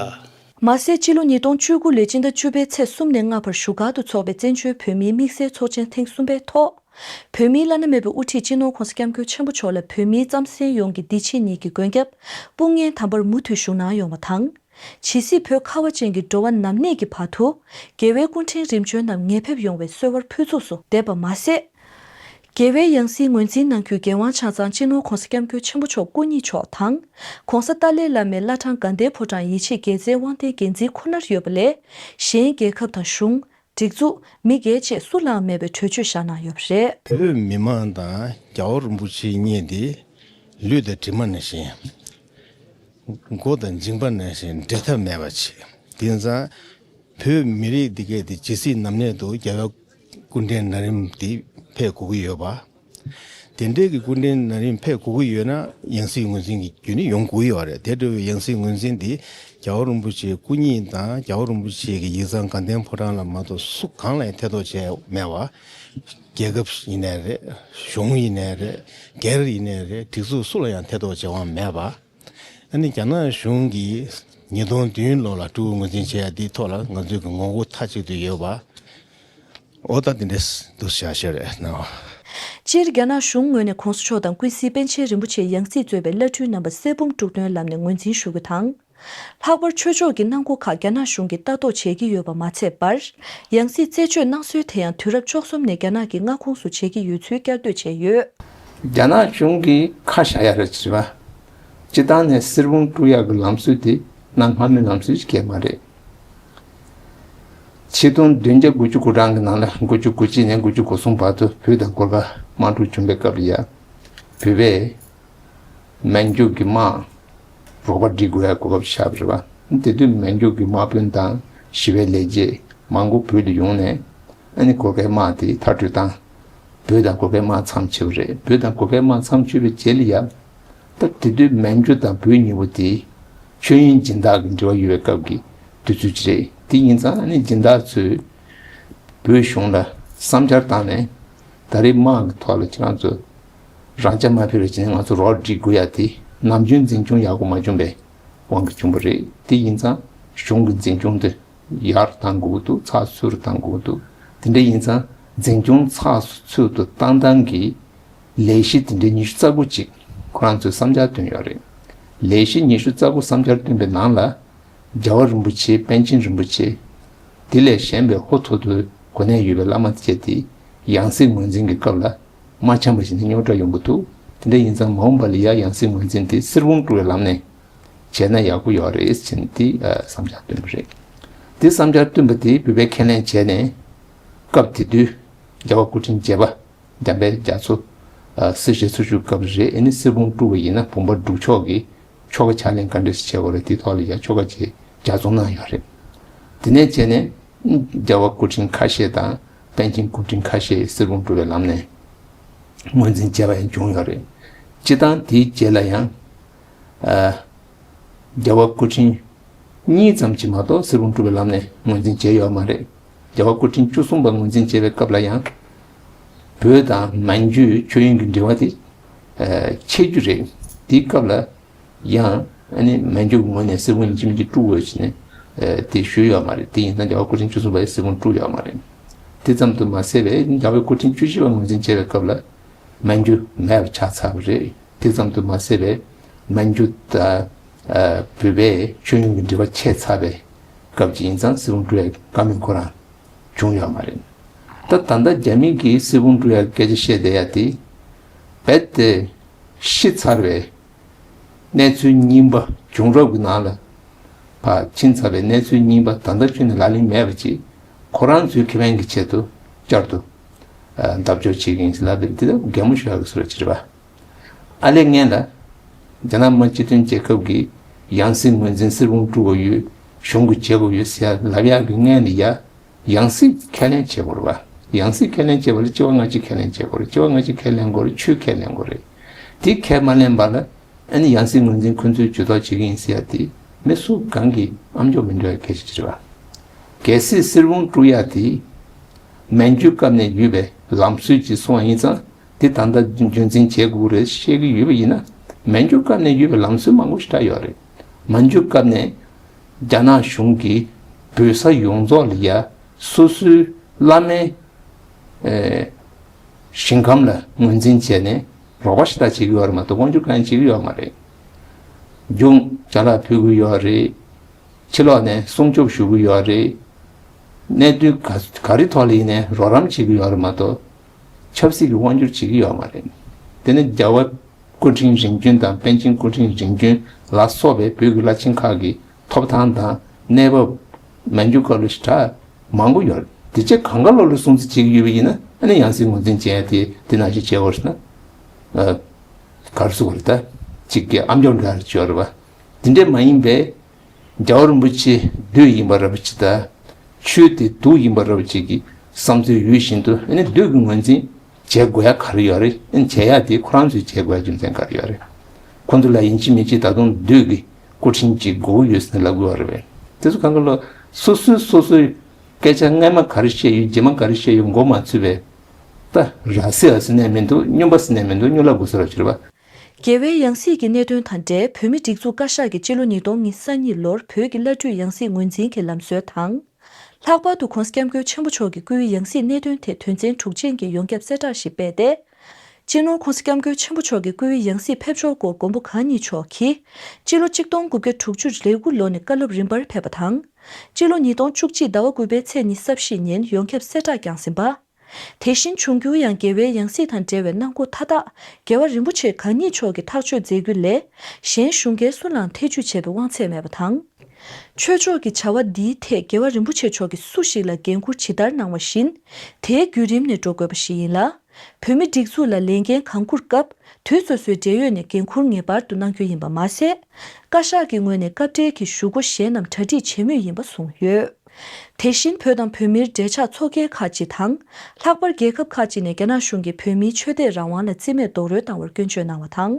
མ་ཟད་ཕྱི་ལོ་ཉིས་སྟོང་བཅུ་དགུ་ལོའི་སྤྱི་ཟླ་བཅུ་པའི་ཚེས་གསུམ་ནས་ལྔ་བར་བཞུགས་སྒར་དུ་འཚོགས་པའི་བཙན་བྱོལ་བོད་མིའི་དམིགས་བསལ་ཚོགས་ཆེན་ཐེངས་གསུམ་པའི་ཐོག་བོད་མིའི་བླ་ན་མེད་པའི་དབུ་ཁྲིད་སྤྱི་ནོར་༸གོང་ས་༸སྐྱབས་མགོན་ཆེན་པོ་མཆོག་ལ་བོད་མིའི་རྩམ་ཟན་ཡོངས་ཀྱི་འདི་ཕྱི་གཉིས་ཀྱི་མགོན་སྐྱབས་དཔུང་གཉེན་དམ་པར་མུ་མཐུད་བཞུགས་གནང་ཡོང་བ་དང་། ཇི་སྲིད་བོད་ཁ་བ་ཅན་གྱི་འགྲོ་བ་ནམ་གནས་ཀྱི་བར་དུ། རྒྱལ་བའི་སྐུ་ཕྲེང་རིམ་བྱོན་རྣམས་ངེས་ཕེབས་ཡོང་བའི་གསོལ་བར་ཕུལ་ཚུགས་སུ་འདེབས་པ་མ་ཟད། རྒྱལ་བའི་ཡང་སྲིད་ངོས་འཛིན་གནང་རྒྱུའི་འགན་དབང་ཆ་ཚང་སྤྱི་ནོར་༸གོང་ས་༸སྐྱབས་མགོན་ཆེན་པོ་མཆོག་སྐུ་ཉིད་མཆོག་དང་། ༸གོང་ས་ཏཱ་ལའི་བླ་མའི་བླ་བྲང་དགའ་ལྡན་ཕོ་བྲང་ཡིད་ཆེས་རྒྱལ་མཚན་དབང་ལྡན་འགན་འཛིན་ཁོ་ནར་ཡོད་པ་ལས། གཞན་རྒྱལ་ཁབ་དང་གཞུང་། སྒྲིག་འཛུགས། མི་སྒེར་བཅས་སུ་ལའང་མེད་པའི་གྲོས་ཆོད་བཞག་གནང་ཡོད་པ་རེད། བོད་མི་མང་དང་རྒྱལ་བ་རིན་པོ་ཆེ་གཉིས་དེ་ལུས་དང་གྲིབ་མ་ནང་བཞིན། མགོ་དང་མཇིང་པ་ནང་བཞིན་འབྲལ་ཐབས་མེད་པ་བྱེད། དེ་ཙང་། བོད་མི་རིགས་འདི་གས་དེ་ཇི་སྲིད་ནམ་གནས་དུ་རྒྱལ་བའི་སྐུ་ཕྲེང་ན་རིམ་དེ་ཕེབས་དགོས་ཀྱི་ཡོད་པ། དེ་འདྲའི་གི་སྐུ་ཕྲེང་ན་རིམ་ཕེབས་དགོས་ཀྱི་ཡོད་ན་ཡང་སྲིད་ངོས་འཛིན་གྱི་རྒྱུ་ནི་ཡོང་དགོས་ཀྱི་ཡོད་རེད། དེ་འདྲ་བའི་ཡང་སྲིད་ངོས་འཛིན་དེ་རྒྱལ་བ་རིན་པོ་ཆེ་སྐུ་ཉིད་དང་རྒྱལ་བ་རིན་པོ་ཆེ་གི་ཡིག་ཚང་དགའ་ལྡན་ཕོ་བྲང་ལ་མ་གཏོགས་སུ་གང་ལ་ཡང་ཐེ་གཏོགས་བྱས་མེད་པ། རྒྱལ་ཁབ་ཡིན་ནའི་རེད། གཞུང་ཡིན་ནའི་རེད། སྒེར་ཡིན་ནའི་རེད། སྒྲིག་འཛུགས་སུ་ལ་ཡང་ཐེ་གཏོགས་བྱེད་དབང་མེད་པ། ཨ་ནི་རྒྱ་ནག་གཞུང་གིས་ཉིས་སྟོང་བདུན་ལོ་ལ་སྤྲུལ་སྐུ་ངོས་འཛིན་བྱེད་ཡ་འདིའི་ཐོག་ལ་ང་ཚོས་ཀྱི་ངོ་རྒོལ་མཐའ་གཅིག་ཏུ་ཡོད་པ། འོ་ད་འདི་འདྲས་འདུག་བྱ་ཤེས་རེད་ན། སྤྱིར་རྒྱ་ནག་གཞུང་ངོས་ནས་༸གོང་ས་མཆོག་དང་ཀུན་གཟིགས་པཎ་ཆེན་རིན་པོ་ཆེའི་ཡང་སྲིད་གཙོས་པའི་བླ་སྤྲུལ་རྣམ་པ་གསེར་འབུམ་དྲུག་སྟོན་ལམ་ནས་ངོས་འཛིན་ཞུ་རྒྱུ་དང་། ལྷག་པར་ཆོས་ཕྱོགས་ཀྱི་གནང་སྒོ་ཁག་རྒྱ་ནག་གཞུང་གིས་ལྟ་རྟོག་བྱེད་ཀྱི་ཡོད་པ་མ་ཚད་པར། ཡང་སྲིད་རྩད་གཅོད་གནང་སྲོལ་དེ་ཡང་དུས་རབས་བཅུ་གསུམ་ནས་རྒྱ་ནག་གི་མངའ་ཁོངས་སུ་བྱེད་ཀྱི་ཡོད་ཚུལ་བསྐྱར་ཟློས་བྱས་ཡོད། རྒྱ་ནག་གཞུང་གིས་ཁ་བཞག་ཡ་རེད་ཟེར་བ། སྤྱི་བཏང་ནས་གསེར་འབུམ་དཀྲུག་ཡག་གི་ལམ་སྲོལ་དེ་གནའ་སྔ་མོའི་ལམ་སྲོལ་ཞིག་གས་མ་རེད། ཆིག་སྟོང་བདུན་བརྒྱ་དགུ་བཅུ་གོ་གྲངས་ཀྱི་ནང་ལ་དགུ་བཅུ་གོ་གཅིག་ནས་དགུ་བཅུ་གོ་གསུམ་བར་དུ་བོད་དང་གུར་དཀར་དམག་འཁྲུག་བྱུང་བའི་སྐབས་ལ་ཡ། བོད་པས་མན་ཇུ་གི་དམག་རོགས་པ་སྒྲིག་དགོས་ཡ་གོ་སྐབས་ཆགས་པ་རེད་བ། དེ་དུས་མན་ཇུ་གི་དམག་དཔོན་དང་ཞི་བའི་ལས་བྱེད་མང་པོ་བོད་དུ་ཡོང་ནས་ཨ་ནི་གུར་དཀར་དམག་དེ་མཐར་སྐྲོད་བཏང་། བོད་དང་གུར་དཀར་དམག་མཚམས་ཆད་པ་རེད། བོད་དང་གུར་དཀར་དམག་མཚམས་ཆད་པའི་རྗེས་ལ་ཡ། ད་དེ་དུས་མན་ཇུ་དང་བོད་གཉིས་པོ་དེ་ཆོས་དབྱིངས་སྦྱིན་བདག་གི་འབྲེལ་བ་ཡོད་པའི་སྐབས་ཀྱི་དུས་ཚོད་ཅིག་རེད། དེ་ཡིན་ཙང་ཨ་ནི་སྦྱིན་བདག་ཚོས་བོད་གཞུང་ལ་བསམ་འཆར་བཏང་ནས་ད་རེས་དམག་གི་ཐོག་ལ་ཁྱེད་རང་ཚོ་རང་ཅག་མ་ཕེབས་པའི་རྗེས་ནས་ང་ཚོ་རོགས་སྒྲིག་དགོས་ཡ་དེ་ནམ་རྒྱུན་འཛིན་སྐྱོང་ཡག་པོ་མ་བྱུང་བའི་དབང་གིས་བྱུང་བ་རེད། དེ་ཡིན་ཙང་གཞུང་གི་འཛིན་སྐྱོང་དེ་ཡར་བཏང་དགོས་ཀྱི་འདུག་ཚགས་ཚུད་བཏང་དགོས་ཀྱི་འདུག་དེ་འདྲ་ཡིན་ཙང་འཛིན་སྐྱོང་ཚགས་ཚུད་དུ་བཏང་སྟངས་ཀྱི་ལས་གཞི་དེ་འདྲའི་ཉི་ཤུ་རྩ་དགུ་ཅིག་ཁོ་རང་ཚོས་བསམ་འཆར་བཏོན་ཡོད་རེད། ལས་གཞི་ཉི་ཤུ་རྩ་དགུ་བསམ་འཆར་བཏོན་པའི་ནང་ལ་རྒྱལ་བ་རིན་པོ་ཆེ་པཎ་ཆེན་རིན་པོ་ཆེ། དེ་ལས་གཞན་པའི་ཧོ་ཐོ་ཐོའི་གོ་གནས་ཡོད་པའི་བླ་མ་བཅས་དེ་ཡང་སྲིད་ངོས་འཛིན་གྱི་སྐབས་ལ་ མ་འཆམ་པ་ཞིག་ནི་རྙོག་དྲ་ཡོང་གི་འདུག་དེ་འདྲ་ཡིན་ཙང་མ་འོངས་པ་ལ་ཡ་ཡང་སྲིད་ངོས་འཛིན་དེ་གསེར་བུམ་དཀྲུག་པའི་ལམ་ནས་བྱས་ན་ཡག་པོ་ཡོད་རེད་ཟེར་ནས་དེ་བསམ་འཆར་བཏོན་པ་རེད། དེ་བསམ་འཆར་བཏོན་པ་དེ་བོད་པས་ཁས་ལེན་བྱས་ནས་སྐབས་དེ་དུས་རྒྱལ་བ་སྐུ་ཕྲེང་བརྒྱད་པ་འཇམ་དཔལ་རྒྱ་མཚོ་སྲི་ཞུ་ཚུར་ཞུགས་སྐབས་རེད། ཨ་ནི་གསེར་བུམ་དཀྲུགས་པ་ཡིན་ན་བུམ་པ་སྒྲུག་ཆོག་གི་ཆོ་ག་ཕྱག་ལེན་ག་འདྲས་སེ་བྱེད་དགོས་རེད། དེའི་ཐོག་ལ་ཡང་ཆོ་ག་བྱེད་ལྗགས་རྩོམ་གནང་ཡོད་རེད། དེ་ནས་བྱས་ནས་རྒྱལ་བ་སྐུ་ཕྲེང་ཁ་ཤས་དང་པཎ་ཆེན་སྐུ་ཕྲེང་ཁ་ཤས་གསེར་བུམ་དཀྲུགས་པའི་ལམ་ནས་ངོས་འཛིན་བྱས་པ་ཡང་བྱུང་ཡོད་རེད། སྤྱིར་བཏང་དེའི་རྗེས་ལ་ཡང་ཨ་རྒྱལ་བ་སྐུ་ཕྲེང་གཉིས་ཙམ་གྱིས་མ་གཏོགས་གསེར་བུམ་དཀྲུགས་པའི་ལམ་ནས་ངོས་འཛིན་བྱས་ཡོད་མ་རེད། རྒྱལ་བ་སྐུ་ཕྲེང་བཅུ་གསུམ་པ་ངོས་འཛིན་བྱས་པའི་སྐབས་ལ་ཡང་། བོད་དང་མན་ཇུའི་མཆོད་ཡོན་གྱི་འབྲེལ་བ་དེ་ཆད་རྒྱུ་རེད། དེའི་སྐབས་ལ་ཡང་ཨ་ནི་མན་ཇུ་གི་ངོས་ནས་གསེར་བུམ་ཡིན་གཅིག་མིན་གཅིག་དཀྲུག་དགོས་ཟེར་ནས་དེ་ཞུས་ཡོད་མ་རེད། དེ་ཡིན་ན་རྒྱལ་བ་སྐུ་ཕྲེང་བཅུ་གསུམ་པས་གསེར་བུམ་དཀྲུགས་ཡོད་མ་རེད། དེ་ཙམ་དུ་མ་ཟད་པའི་རྒྱལ་བ་སྐུ་ཕྲེང་བཅུ་བཞི་པ་ངོས་འཛིན་བྱས་པའི་སྐབས་ལ་མན་ཇུ་མེད་པ་ཆགས་ཚར་བ་རེད། དེ་ཙམ་དུ་མ་ཟད་པའི་མན་ཇུ་དང་བོད་པའི་མཆོད་ཡོན་གྱི་འབྲེལ་བ་ཆད་ཚར་བའི་སྐབས་ཅིག་ཡིན་ཙང་གསེར་བུམ་དཀྲུག་ཡ་བཀའ་མོལ་ཁོ་རང་བྱུང་ཡོད་མ་རེད། ད་ད་ལྟ་རྒྱ་མི་གིས་གསེར་བུམ་དཀྲུག་ཡ་སྐད་ཆ་བཤད་བསྡད་ཡ་དེ་རྦད་དེ་ཤི་ཚར་བའི་གནས་ཚུལ་རྙིང་པ། བྱུང་རབས་ཀྱི་ནང་ལ་ཕར་ཕྱིན་ཚར་བའི་གནས་ཚུལ་རྙིང་པ་ད་ལྟ་ཁྱོན་ནས་ལག་ལེན་མེད་པ་ཅིག་ཁོ་རང་ཚོའི་ཁེ་ཕན་གྱི་ཆེད་དུ་བསྐྱར་དུ་ལྡབ་འཇོག་བྱེད་ཀྱི་ཡིན་ཟེར་ལབ་པའི་དེ་ལ་གད་མོ་ཤོར་ཡག་གི་བཟོ་འདྲ་ཅིག་རེད་པ། ཨ་ལས་སྔོན་ལ་རྒྱ་ནག་མི་སྤྱི་མཐུན་རྒྱལ་ཁབ་ཀྱིས་ཡང་སྲིད་ངོས་འཛིན་གསེར་བུམ་དཀྲུག་དགོས་ཡོད། གཞུང་གིས་བྱེད་དགོས་ཡོད་ཟེར་ལབ་ཡག་གི་སྔོན་ལ་ཡ་ཡང་སྲིད་ཁས་ལེན་བྱེད་དགོས་རེད་པ། ཡང་སྲིད་ཁས་ལེན་བྱེད་པ་ལ་སྤྱི་བ་སྔ་ཕྱི་ཁས་ལེན་བྱེད་དགོས་རེད། སྤྱི་བ་སྔ་ཕྱི་ཁས་ལེན་དགོས་རེད། ཆོས་ཁས་ལེན་དགོས་རེད། དེ་ཁས་མ་ལེན་པ་ལ་ཨ་ནི་ཡང་སྲིད་ངོས་འཛིན་ཁོ་ཚོས་ཇུས་གཏོགས་བྱེད་ཀྱི་ཡིན་ཟེར་ཡ་དེ་མི་སུ་གང་གིས་ཨམ་ཅོག་མི་འགྲོ་ཡ་སྐད་ཆ་ཅིག་རེད་པ། གལ་སྲིད་གསེར་བུམ་དཀྲུག་ཡ་དེ་མན་ཇུ་སྐབས་ནས་ཡོད་པའི་ལམ་སྲོལ་ཅིག་སོང་བ་ཡིན་ཙང་། དེ་ད་ལྟ་རྒྱུན་འཛིན་བྱེད་དགོས་རེད་བཤད་ཀྱི་ཡོད་པ་ཡིན་ན། མན་ཇུ་སྐབས་ནས་ཡོད་པའི་ལམ་སྲོལ་མང་པོ་ཞིག་རག་ཡོད་རེད། མན་ཇུ་སྐབས་ནས་རྒྱ་ནག་གཞུང་གིས་བོད་ས་ཡོངས་རྫོགས་ལ་ཡ་སོ་སོའི་བླ་མའི་ཨེ་ཞིང་ཁམས་ལ་ངོས་འཛིན་བྱས་ནས་རོགས་པ་ཞིག་ད་བྱེད་ཀྱི་ཡོད་རེད་མ་གཏོགས་དབང་སྒྱུར་གང་ཡང་བྱེད་ཀྱི་ཡོད་མ་རེད། རྒྱུ་ཅ་ལག་ཕུལ་གྱི་ཡོད་རེད། ཕྱི་ལོགས་ནས་སྲུང་སྐྱོབ་ཞུ་གི་ཡོད་རེད། གནད་དོན་ག་ག་རེ་ཐོག་ལ་ཡིན་ནའི་རོགས་རམ་བྱེད་ཀྱི་ཡོད་རེད་མ་གཏོགས། ཆབ་སྲིད་ཀྱི་དབང་སྒྱུར་བྱེད་ཀྱི་ཡོད་མ་རེད། དེ་ནི་རྒྱལ་བ་སྐུ་ཕྲེང་རིམ་བྱོན་དང་པཎ་ཆེན་སྐུ་ཕྲེང་རིམ་བྱོན་ལ་སོགས་པའི་བོད་ཀྱི་བླ་ཆེན་ཁག་གི་ཐོབ་ཐང་དང་གནས་བབ་མན་ཇུ་སྐབས་ལ་ཞེ་དྲག་མང་པོ་ཡོད་རེད། དེ་ཚོ་གང་ག་ལོག་ལ་སྲུང་བརྩི་བྱེད་ཀྱི་ཡོད་པ་ཡིན་ན་ཨ་ནི་ཡང་སྲིད་ངོས་འཛིན་བྱེད་ཡ་དེ་དེ་ནང་བཞིན་བྱེད་དགོས་རེད་ན། ཨ་ག་རེ་ཟེར་དགོས་རེད་ད། གཅིག་གི་ཨམ་ཅོག་འདྲ་རེ་བྱེད་ཡོད་རེད་པ། དེ་འདྲས་མ་ཡིན་པའི། རྒྱལ་བ་རིན་པོ་ཆེ་བདུད་ཡིན་པ་འདྲ་པོ་ཅིག་དང་། ཆོས་དེ་དུག་ཡིན་པ་འདྲ་པོ་ཅིག་གི་བསམ་ཚུལ་ཡོད་བཞིན་དུ་ཨ་ནི་བདུད་ཀྱི་ངོས་འཛིན་བྱེད་དགོས་ཡ་ག་རེ་ཡོད་རེད། ཨ་ནི་བྱེད་ཡ་དེ་ཁོ་རང་ཚོས་བྱེད་དགོས་ཡ་རྒྱུ་མཚན་ག་རེ་ཡོད་རེད། ཁོ་ཚོ་ལ་ཡིན་གཅིག་མིན་གཅིག་ད་དུང་བདུད་ཀྱི་སྐུ་ཕྲེང་གཅིག་དགོས་ཀྱི་ཡོད་ཟེར་ནས་ལབ་དགོས་པ་རེད་པས། དེ་ཚོ་གང་ག་ལ་སོ་སོས་སོ་སོའི་སྐད་ཆ་སྔས་མ་ག་རེ་བཤད་ཡོད་རྗེས་མ་ག་རེ་བཤད་ཡོད་མགོ་མ་ཚོས་པའི། ད་ར་སི་ཨ་སི་ནས་མི་འདུག་སྨྱོན་པ་སི་ནས་མི་འདུག་སྨྱོན་ལ་དགོས་ས་ར་ཕྱིར་བ། རྒྱལ་བའི་ཡང་སྲིད་ཀྱི་གནད་དོན་དང་འབྲེལ་བོད་མིའི་སྒྲིག་འཛུགས་བཀའ་ཤག་གིས་སྤྱི་ལོ་ཉིས་སྟོང་ཉི་ཤུ་རྩ་གཉིས་ལོར་བོད་ཀྱི་བླ་སྤྲུལ་ཡང་སྲིད་ངོས་འཛིན་གྱི་ལམ་སྲོལ་དང་། ལྷག་པར་དུ་༸གོང་ས་༸སྐྱབས་མགོན་ཆེན་པོ་མཆོག་གི་སྐུའི་ཡང་སྲིད་གནད་དོན་ཐད་དོན་ཚན་དྲུག་ཅན་གྱི་ཡོངས་ཁྱབ་གསལ་བསྒྲགས་ཤིག་སྤེལ་ཏེ། སྤྱི་ནོར་༸གོང་ས་༸སྐྱབས་མགོན་ཆེན་པོ་མཆོག་གི་སྐུའི་ཡང་སྲིད་ཕེབས་འབྱོར་སྐོར་མགོན་པོ་གང་ཉིད་མཆོག་གིས། སྤྱི་ལོ་གཅིག་སྟོང་དགུ་བརྒྱ་དྲུག་ཅུ་རེ་དགུ་ལོ་ནས་བཀའ་སློབ་རིམ་པར་ཕེབས་པ་དང་། སྤྱི་ལོ་ཉིས་སྟོང་བཅུ་གཅིག་ཟླ་བ་དགུ་པའི་ཚེས་ཉི་ཤུ་རྩ་བཞི་ཉིན་ཡོངས་ཁྱབ་གསལ་བསྒྲགས་བསྐྱངས་ཟིན་པ། དེ་བཞིན་འབྱུང་འགྱུར་ཡང་རྒྱལ་བའི་ཡང་སྲིད་དང་འབྲེལ་བའི་གནང་སྒོ་མཐའ་དག་རྒྱལ་བ་རིན་པོ་ཆེ་གང་ཉིད་མཆོག་གིས་ཐག་གཅོད་མཛད་རྒྱུ་ལས། གཞན་གཞུང་སྒེར་སུ་ལའང་ཐེ་ཇུས་བྱེད་པའི་དབང་ཚད་མེད་པ་དང་། ཆོས་ཕྱོགས་ཀྱི་བྱ་བ་འདིའི་ཐད་རྒྱལ་བ་རིན་པོ་ཆེ་མཆོག་གིས་སུ་ཞིག་ལ་འགན་འཁུར་ཇི་ལྟར་གནང་བ་བཞིན། དེའི་བརྒྱུད་རིམ་ནས་འགྲོ་དགོས་པ་ཞིག་ཡིན་ལ། བོད་མིའི་སྒྲིག་འཛུགས་ལ་ལས་འགན་གང་འཁུར་སྐབས། དུས་སོ་སོའི་འབྲེལ་ཡོད་ནས་འགན་འཁུར་ངེས་པར་དུ་གནང་རྒྱུ་ཡིན་པ་མ་ཟད། བཀའ་ཤག་གི་ངོས་ནས་སྐབས་འབྲེལ་གྱི་ཞུ་སྒོ་གཞན་རྣམས་གྲ་སྒྲིག་བྱེད་མུས་ཡིན་པ་གསུངས་ཡོད། དེ་བཞིན་བོད་དང་བོད་མིར་འབྲེལ་ཆགས་ཚོགས་སྒེར་ཁག་ཅིག་དང་། ལྷག་པར་རྒྱལ་ཁབ་ཁག་ཅིག་ནས་རྒྱ་ནག་གཞུང་གིས་བོད་མིའི་ཆོས་དད་རང་དབང་ལ་རྩིས་མེད་རྡོག་རོལ་བཏང་བར་སྐྱོན་བརྗོད་གནང་བ་དང་།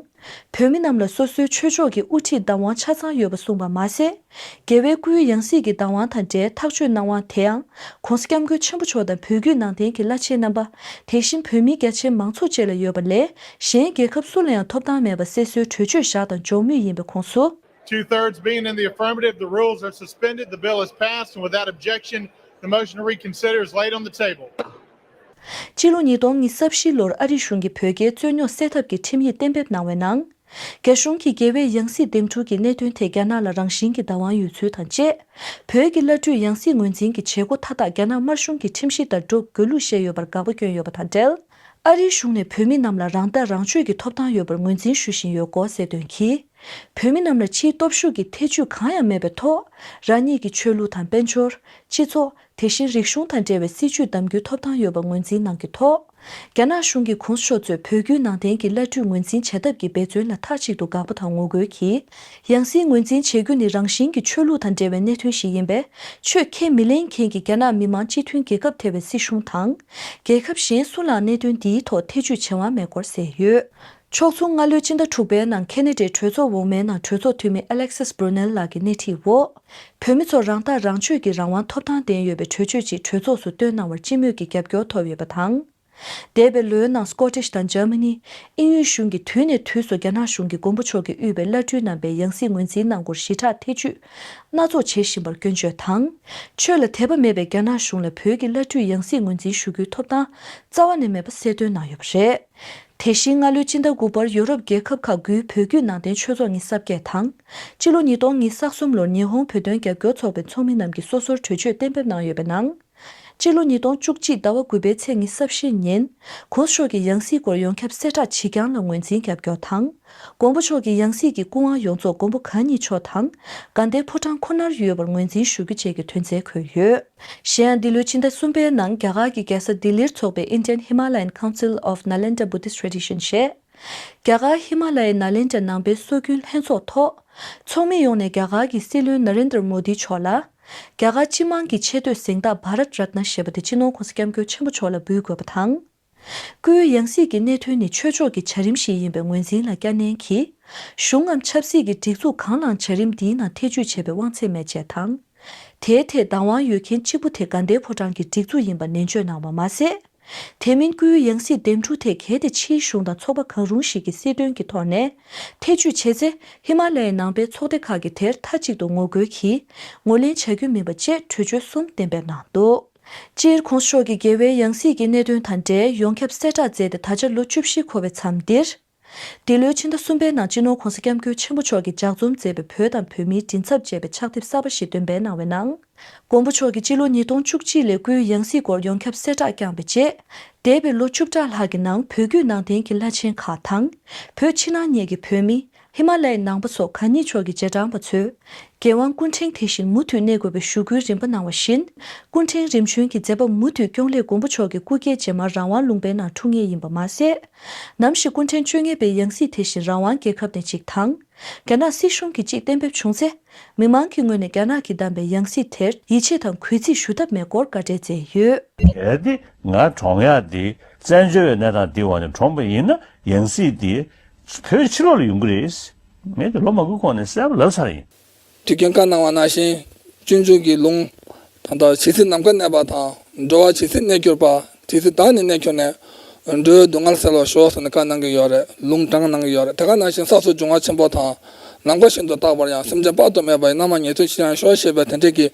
བོད་མི་རྣམས་ལ་སོ་སོའི་ཆོས་ཕྱོགས་ཀྱི་དབུ་ཁྲིད་བདག་དབང་ཆ་ཚང་ཡོད་པ་གསུངས་པ་མ་ཟད། རྒྱལ་བའི་སྐུའི་ཡང་སྲིད་ཀྱི་བདག་དབང་དང་འབྲེལ་ཐག་གཅོད་གནང་དབང་དེའང་༸གོང་ས་༸སྐྱབས་མགོན་ཆེན་པོ་མཆོག་དང་བོད་བརྒྱུད་ནང་བསྟན་གྱི་བླ་ཆེན་རྣམ་པ། དེ་བཞིན་བོད་མིའི་རྒྱ་ཆེའི་མང་ཚོགས་བཅས་ལ་ཡོད་པ་ལས། གཞན་རྒྱལ་ཁབ་སུ་ལ་ཡང་ཐོབ་ཐང་མེད་པ་གསལ་སོའི་གྲོས་ཆོད་བཞག་དང་འཇོག་མུས་ཡིན་པའི་ཁོངས་སུ། Two thirds being in the affirmative, the rules are suspended, the bill is passed, and without objection, the motion to reconsider is laid on the table. སྤྱི་ལོ་ཉིས་སྟོང་ཉི་ཤུ་རྩ་བཞི་ལོར་ཨ་རི་གཞུང་གིས་བོད་རྒྱའི་རྩོད་རྙོག་སེལ་ཐབས་ཀྱི་ཁྲིམས་ཡིག་གཏན་འབེབས་གནང་བའི་ནང་། རྒྱ་གཞུང་གིས་རྒྱལ་བའི་ཡང་སྲིད་འདེམས་སྒྲུག་གི་གནད་དོན་ཐད་རྒྱ་ནག་ལ་རང་བཞིན་གྱི་བདག་དབང་ཡོད་ཚུལ་དང་བཅས། བོད་ཀྱི་བླ་སྤྲུལ་ཡང་སྲིད་ངོས་འཛིན་གྱི་བྱེད་སྒོ་མཐའ་དག་རྒྱ་ནག་དམར་གཞུང་གི་ཁྲིམས་གཞི་ལྟར་སྒྲུབ་དགོས་ལུགས་བཤད་ཡོད་པར་དགག་པ་བསྐྱོན་ཡོད་པ་དང་འབྲེལ། ཨ་རིའི་གཞུང་ནས་བོད་མི་རྣམས་ལ་རང་ཐག་རང་གཅོད་ཀྱི་ཐོབ་ཐང་ཡོད་པར་ངོས་འཛིན་ཞུ་བཞིན་ཡོད་སྐོར་གསལ་སྟོན་གྱིས། བོད་མི་རྣམས་ལ་ཕྱིའི་སྟོབས་ཤུགས་ཀྱི་ཐེ་ཇུས་གང་ཡང་མེད་པའི་ཐོག་རང་ཉིད་ཀྱི་ཆོས་ལུགས་དང་དཔལ་འབྱོར། སྤྱི་ཚོགས། དེ་བཞིན་རིག་གཞུང་དང་འབྲེལ་བའི་སྲིད་ཇུས་གདམ་རྒྱུའི་ཐོབ་ཐང་ཡོད་པ་ངོས་འཛིན་གནང་གི་ཐོག་རྒྱ་ནག་གཞུང་གི་གོང་ས་མཆོག་གཙོས་བོད་བརྒྱུད་ནང་བསྟན་གྱི་བླ་སྤྲུལ་ངོས་འཛིན་བྱ་ཐབས་ཀྱི་འབད་བརྩོན་ལ་མཐའ་གཅིག་ཏུ་དགག་པ་དང་ངོ་རྒོལ་གྱིས། ཡང་སྲིད་ངོས་འཛིན་བྱེད་རྒྱུ་ནི་རང་བཞིན་གྱིས་ཆོས་ལུགས་དང་འབྲེལ་བའི་གནད་དོན་ཞིག་ཡིན་པས། ཆོས་ཁས་མི་ལེན་མཁན་གྱི་རྒྱ་ནག་མི་དམངས་སྤྱི་མཐུན་རྒྱལ་ཁབ་ཐེ་བའི་སྲིད་གཞུང་དང་། རྒྱལ་ཁབ་གཞན་སུ་ལའང་གནད་དོན་འདིའི་ཐོག་ཐེ་ཇུས་བྱེད་དབང་མེད་སྐོར་གསལ་ཡོད། ཕྱོགས་མཚུངས། སྔ་ལོའི་སྤྱི་ཟླ་དྲུག་པའི་ནང་ཁེ་ན་ཌའི་གྲོས་ཚོགས་འོག་མའི་ནང་གྲོས་ཚོགས་འཐུས་མི་Alexis Brunel ལགས་ཀྱི་སྣེ་ཁྲིད་འོག་བོད་མི་ཚོར་རང་ཐག་རང་གཅོད་ཀྱི་རང་དབང་ཐོབ་ཐང་ལྡན་ཡོད་པའི་གྲོས་ཆོད་ཅིག་གྲོས་ཚོགས་སུ་བཏོན་གནང་བར་སྤྱི་མོས་ཀྱི་རྒྱབ་སྐྱོར་ཐོབ་ཡོད་པ་དང་། འདས་པའི་ལོའི་ནང་སྐོ་ཊིཤ་དང་འཇར་མ་ནི། དབྱིན་ཡུལ་གཞུང་གིས་དུས་ནས་དུས་སུ་རྒྱ་ནག་གཞུང་གིས་མགོན་པོ་མཆོག་གིས་དབུས་པའི་བླ་སྤྲུལ་རྣམ་པའི་ཡང་སྲིད་ངོས་འཛིན་གནང་སྐོར་ཞི་དྲག་ཐེ་ཇུས་སྣ་ཚོགས་བྱེད་བཞིན་པར་སྐྱོན་བརྗོད་དང་། ཆོས་ལ་དད་པ་མེད་པའི་རྒྱ་ནག་གཞུང་ལ་བོད་ཀྱི་བླ་སྤྲུལ་ཡང་སྲིད་ངོས་འཛིན་ཞུ་རྒྱུའི་ཐོབ་ཐང་རྩ་བ་ནས་མེད་པ་གསལ་སྟོན་གནང་ཡོད་པ་རེད། དེ་བཞིན་སྔ་ལོའི་སྤྱི་ཟླ་དགུ་པར་ཡོ་རོབ་རྒྱལ་ཁབ་ཁག་དགུའི་བོད་བརྒྱུད་ནང་བསྟན་ཆོས་ཚོགས་ཉི་ཤུ་རྩ་བརྒྱད་དང་། སྤྱི་ལོ་ཉིས་སྟོང་ཉི་ཤུ་རྩ་གསུམ་ལོར་ཉི་ཧོང་བོད་དོན་རྒྱབ་སྐྱོར་ཚོགས་པའི་ཚོགས་མི་རྣམས་ཀྱིས་སོ་སོར་གྲོས་ཆོད་གཏན་འབེབས་གནང་ཡོད་པའི་ནང་། སྤྱི་ལོ་ཉིས་སྟོང་བཅུ་གཅིག་ཟླ་བ་དགུ་པའི་ཚེས་ཉི་ཤུ་རྩ་བཞི་ཉིན། གོང་ས་མཆོག་གི་ཡང་སྲིད་སྐོར་ཡོངས་ཁྱབ་གསལ་བསྒྲགས་བྱེད་རྐྱང་ལ་ངོས་འཛིན་རྒྱབ་སྐྱོར་དང་། མགོན་པོ་མཆོག་གི་ཡང་སྲིད་ཀྱི་སྐུ་དབང་ཡོངས་རྫོགས་མགོན་པོ་གང་ཉིད་མཆོག་དང་། དགའ་ལྡན་ཕོ་བྲང་ཁོ་ནར་ཡོད་པར་ངོས་འཛིན་ཞུ་རྒྱུ་བཅས་ཀྱི་དོན་ཚན་འཁོད་ཡོད། གཞན་ཡང་། འདི་ལོའི་ཕྱི་ཟླ་གསུམ་པའི་ནང་རྒྱ་གར་གྱི་རྒྱལ་ས་ལྡི་ལིར་འཚོགས་པའི་Indian Himalayan Council of Nalanda Buddhist Tradition ཞེས། རྒྱ་གར་ཧི་མ་ལ་ཡའི་ནཱ་ལེནྡྲ་ནང་པའི་སྲོལ་རྒྱུན་ལྷན་ཚོགས་ཐོག་ཚོགས་མི་ཡོངས་ནས་རྒྱ་གར་གྱི་སྲིད་བློན་ན་རེན་དྲ་མོ་དི་མཆོག་ལ། རྒྱ་གར་སྤྱི་དམངས་ཀྱི་ཆེ་བསྟོད་གཟེངས་རྟགས་བྷ་རཏ་རཏ་ན་ཞེས་པ་དེ་སྤྱི་ནོར་༸གོང་ས་༸སྐྱབས་མགོན་ཆེན་པོ་མཆོག་ལ་འབུལ་དགོས་པ་དང་། སྐུའི་ཡང་སྲིད་ཀྱི་གནད་དོན་ནི་ཆོས་ཕྱོགས་ཀྱི་བྱ་རིམ་ཞིག་ཡིན་པའི་ངོས་འཛིན་ལ་བསྐྱར་ནན་གྱིས། གཞུང་ངམ་ཆབ་སྲིད་ཀྱི་སྒྲིག་འཛུགས་གང་ལའང་བྱ་རིམ་འདིའི་ནང་ཐེ་ཇུས་བྱེད་པའི་དབང་ཚད་མེད་ཅེས་དང་། དེའི་ཐད་བདག་དབང་ཡོད་མཁན་གཅིག་པུ་དེ་དགའ་ལྡན་ཕོ་བྲང་གི་སྒྲིག་འཛུགས་ཡིན་པ་ནན་བརྗོད་གནང་བ་མ་ཟད། དེ་མིན་སྐུའི་ཡང་སྲིད་འདེམས་སྒྲུག་ཐད་གལ་ཏེ་ཕྱིའི་གཞུང་དང་ཚོགས་པ་གང་རུང་ཞིག་གིས་སྲིད་དོན་གྱི་ཐོག་ནས་ཐེ་ཇུས་བྱས་ཚེ། ཧི་མ་ལ་ཡའི་ནང་པའི་ཚོགས་སྡེ་ཁག་གིས་དེར་མཐའ་གཅིག་ཏུ་ངོ་རྒོལ་གྱིས་ངོས་ལེན་བྱ་རྒྱུ་མིན་པ་བཅས་གྲོས་ཆོད་གསུམ་གཏན་འབེབས་གནང་འདུག་སྤྱིར་༸གོང་ས་མཆོག་གིས་རྒྱལ་བའི་ཡང་སྲིད་ཀྱི་གནད་དོན་དང་འབྲེལ་ཡོངས་ཁྱབ་གསལ་བསྒྲགས་མཛད་དེ་ད་ཆ་ལོ་བཅུ་བཞི་འཁོར་བའི་མཚམས་འདིར། འདི་ལོའི་ཕྱི་ཟླ་གསུམ་པའི་ནང་སྤྱི་ནོར་༸གོང་ས་༸སྐྱབས་མགོན་ཆེན་པོ་མཆོག་གིས་ལྗགས་རྩོམ་མཛད་པའི་བོད་དང་བོད་མིའི་མགྲིན་ཚབ་ཅེས་པའི་ཕྱག་དེབ་གསར་པ་ཞིག་འདོན་སྤེལ་གནང་བའི་ནང་། མགོན་པོ་མཆོག་གིས་སྤྱི་ལོ་ཉིས་སྟོང་བཅུ་གཅིག་ལོའི་སྐུའི་ཡང་སྲིད་སྐོར་ཡོངས་ཁྱབ་གསལ་བསྒྲགས་བསྐྱངས་པའི་རྗེས། འདས་པའི་ལོ་བཅུ་ཕྲག་ལྷག་གི་ནང་བོད་བརྒྱུད་ནང་བསྟན་གྱི་བླ་ཆེན་ཁག་དང་། བོད་ཕྱི་ནང་གཉིས་ཀྱི་བོད་མི། ཧི་མ་ལ་ཡའི་ནང་པ་སོགས་གང་ཉིད་མཆོག་གི་རྗེས་འབྲང་པ་ཚོས། རྒྱལ་དབང་སྐུ་ཕྲེང་དེ་བཞིན་མུ་མཐུད་གནས་དགོས་པའི་ཞུ་སྐུལ་རིམ་པ་གནང་བ་བཞིན། སྐུ་ཕྲེང་རིམ་བྱོན་གྱི་མཛད་པ་མུ་མཐུད་སྐྱོང་སླད་མགོན་པོ་མཆོག་གི་སྐུ་སྐྱེ་རྗེས་མར་རང་དབང་ལུང་པའི་ནང་འཁྲུངས་ངེས་ཡིན་པ་མ་ཟད། ནམ་ཞིག་སྐུ་ཕྲེང་བཅོ་ལྔ་པའི་ཡང་སྲིད་དེ་བཞིན་རང་དབང་རྒྱལ་ཁབ་ནས་གཅིག་དང་། རྒྱ་ནག་སྲིད་གཞུང་གིས་གཅིག་གཏན་འབེབས་བྱུང་ཚེ། མི་མང་གི་ངོས་ནས་རྒྱ་ནག་གིས་བདམས་པའི་ཡང་སྲིད་དེར་ཡིད་ཆེས་དང་གུས་བརྩི་ཞུ་ཐབས་མེད་སྐོར་བཀའ་འགྲེལ་མཛད་ཡོད། གལ་ཏེ་ང་གྲོངས་ཡག་འདི་བཙན་བྱོལ་བའི་གནས་སྟངས་འདི་འོག་ནས་གྲོངས་པ་ཡིན་ན་ཡང་སྲིད་འདི་བོད་ཕྱི་ལོགས་ལ་ཡོང་གི་རེད། ངས་དེ་ལོ་མང་པོའི་གོང་ནས་གསལ་པོ་ལབ་ཚར་ཡིན། དུས་རྒྱུན་བཀའ་གནང་བ་ནང་བཞིན་སྤྱོད་འཇུག་གི་ལུང་། ད་ལྟ་ཇི་སྲིད་ནམ་མཁའ་གནས་པ་དང་། འགྲོ་བ་ཇི་སྲིད་གནས་གྱུར་པ། དེ་སྲིད་བདག་ནི་གནས་གྱུར་ནས། འགྲོ་བའི་སྡུག་བསྔལ་སེལ་བར་ཤོག་ཟེར་ནས་བཀའ་གནང་གི་ཡོད་རེད། ལུང་དྲངས་གནང་གི་ཡོད་རེད། དེ་ག་ནང་བཞིན་ས་སུ་འབྱུང་བ་ཆེན་པོ་དང་། ནམ་མཁའ་བཞིན་དུ་རྟག་པར་ཡང་། སེམས་ཅན་དཔག་ཏུ་མེད་པ་ཡི། རྣམ་མང་ཉིད་དུ་ཤེས་ཡང་ཤོག་ཞེས་པའི་དེ་འདྲའི་གི་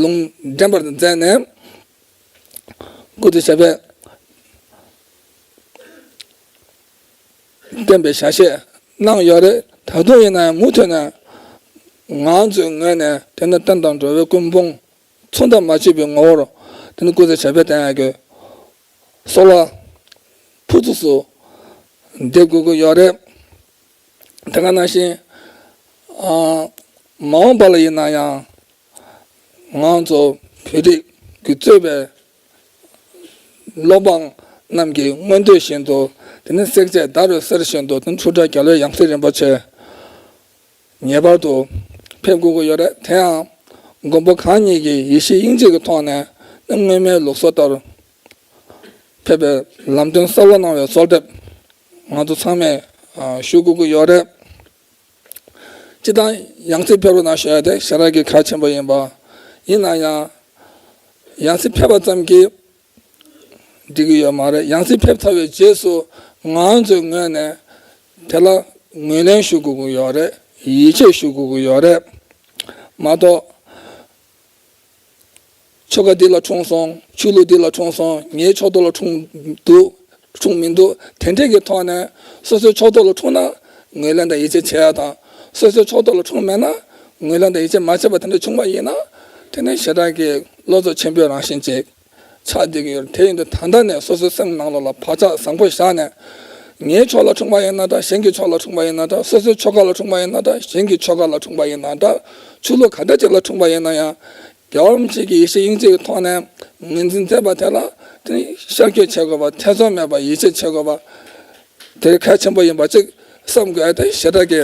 ལུང་འདྲེན་པར་མཛད་ནས། སྐུ་ཚེ་ཞབས་པད་བརྟན་པའི་ཞལ་བཞེས་གནང་ཡོད་རེད། ད་དུང་ཡིན་ན་ཡང་མུ་མཐུད་ནས་ང་ཚོའི་ངོས་ནས་དེ་ནི་བསྟན་དང་འགྲོ་བའི་ཀུན་སྤོང་མཚུངས་ཟླ་མ་མཆིས་པའི་ངོ་བོར་དེ་ནི་སྐུ་ཚེ་ཞབས་པད་བརྟན་ཡག་གི་གསོལ་བ་ཕུར་ཚུགས་སུ་འདེབས་དགོས་ཀྱི་ཡོད་རེད། དེ་ག་ནང་བཞིན་ཨ་མ་འོངས་པ་ལ་ཡིན་ན་ཡང་ང་ཚོ་བོད་རིགས་ཀྱིས་གཙོས་པའི་སློབ་འབངས་རྣམས་ཀྱི་མངོན་འདོད་བཞིན་དུ། དེ་ནི་བསྲེག་བཅད་ཟླ་རེར་གསེར་བཞིན་དུ། དེ་ནི་ཆོས་གྲགས་རྒྱལ་བའི་ཡང་སྲིད་རིན་པོ་ཆེ་ངེས་པར་དུ་ཕེབས་དགོས་ཀྱི་ཡོད་རེད། དེ་ཡང་མགོན་པོ་གང་ཉིད་ཀྱི་ཡེ་ཤེས་དབྱིངས་དཔྱད་ཀྱི་ཐོག་ནས་ནི་སྔོན་མའི་ལུགས་སྲོལ་ལྟར་ཕེབས་པའི་ལམ་སྟོན་གསལ་བོ་གནང་བའི་གསོལ་འདེབས་ང་ཚོ་ཚང་མས་ཨ་ཞུ་དགོས་ཀྱི་ཡོད་རེད། སྤྱིར་བཏང་ཡང་སྲིད་ཕེབས་རོགས་གནང་ཞུ་ཡ་དེ་ཞེ་དྲག་གི་གལ་ཆེན་པོ་ཡིན་པ། ཡིན་ན་ཡང་ཡང་སྲིད་ཕེབས་པ་ཙམ་གྱིས་འགྲིག་གི་ཡོད་མ་རེད། ཡང་སྲིད་ཕེབས་ཚར་བའི་རྗེས་སུ་ང་ཚོའི་ངོས་ནས་དེ་ལ་ངོས་ལེན་ཞུ་དགོས་ཀྱི་ཡོད་རེད། ཡིད་ཆེས་ཞུ་དགོས་ཀྱི་ཡོད་རེད་མ་གཏོགས། ཆོལ་ཁ་འདི་ལ་འཁྲུངས་སོང་། ཆོས་ལུགས་འདི་ལ་འཁྲུངས་སོང་། ངའི་ཕྱོགས་གཏོགས་ལ་འཁྲུངས་འདུག་འཁྲུངས་མི་འདུག་དེ་འདྲས་ཀྱི་ཐོག་ནས་སོ་སོའི་ཕྱོགས་གཏོགས་ལ་འཁྲུངས་ན་ངོས་ལེན་དང་ཡིད་ཆེས་བྱེད་ཡ་དང་། སོ་སོའི་ཕྱོགས་གཏོགས་ལ་འཁྲུངས་མེད་ན་ངོས་ལེན་དང་ཡིད་ཆེས་མ་བྱས་པ་དེ་འདྲས་བྱུང་བ་ཡིན་ན། དེ་ནི་ཞེ་དྲག་གི་བློ་ཚོད་ཆེན་པོའི་རང་བཞིན་ཅིག་ཆགས་བསྡད་ཀྱི་ཡོད། དེ་ཡིན་དུས་ད་ལྟ་ནས་སོ་སོའི་སེམས་ནང་ལོགས་ལ་བག་ཆགས་བཟང་པོ་བཞག་ནས། ངའི་ཕྱོགས་ལ་འཁྲུངས་པ་ཡིན་ན་འདྲ། གཞན་གྱི་ཕྱོགས་ལ་འཁྲུངས་པ་ཡིན་ན་འདྲ། སོ་སོའི་ཆོལ་ཁ་ལ་འཁྲུངས་པ་ཡིན་ན་འདྲ། གཞན་གྱི་ཆོལ་ཁ་ལ་འཁྲུངས་པ་ཡིན་ན་འདྲ། ཆོས་ལུགས་ག་འདྲ་ཅིག་ལ་འཁྲུངས་པ་ཡིན་ན་ཡང་། རྒྱལ་བ་རིན་པོ་ཆེ་གི་ཡེ་ཤེས་དབྱིངས་གཅིག་གི་ཐོག་ནས་ངོས་འཛིན་མཛད་པ་དེ་ལ་དེ་ནི་ཤར་བསྐྱོད་བྱེད་དགོས་པ། ཐེ་ཚོམ་མེད་པ། ཡིད་ཆེས་བྱེད་དགོས་པ། དེ་གལ་ཆེན་པོ་ཡིན་པ་ཅིག་བསམ་དགོས་ཡ་དེ་ཞེ་དྲག་གི་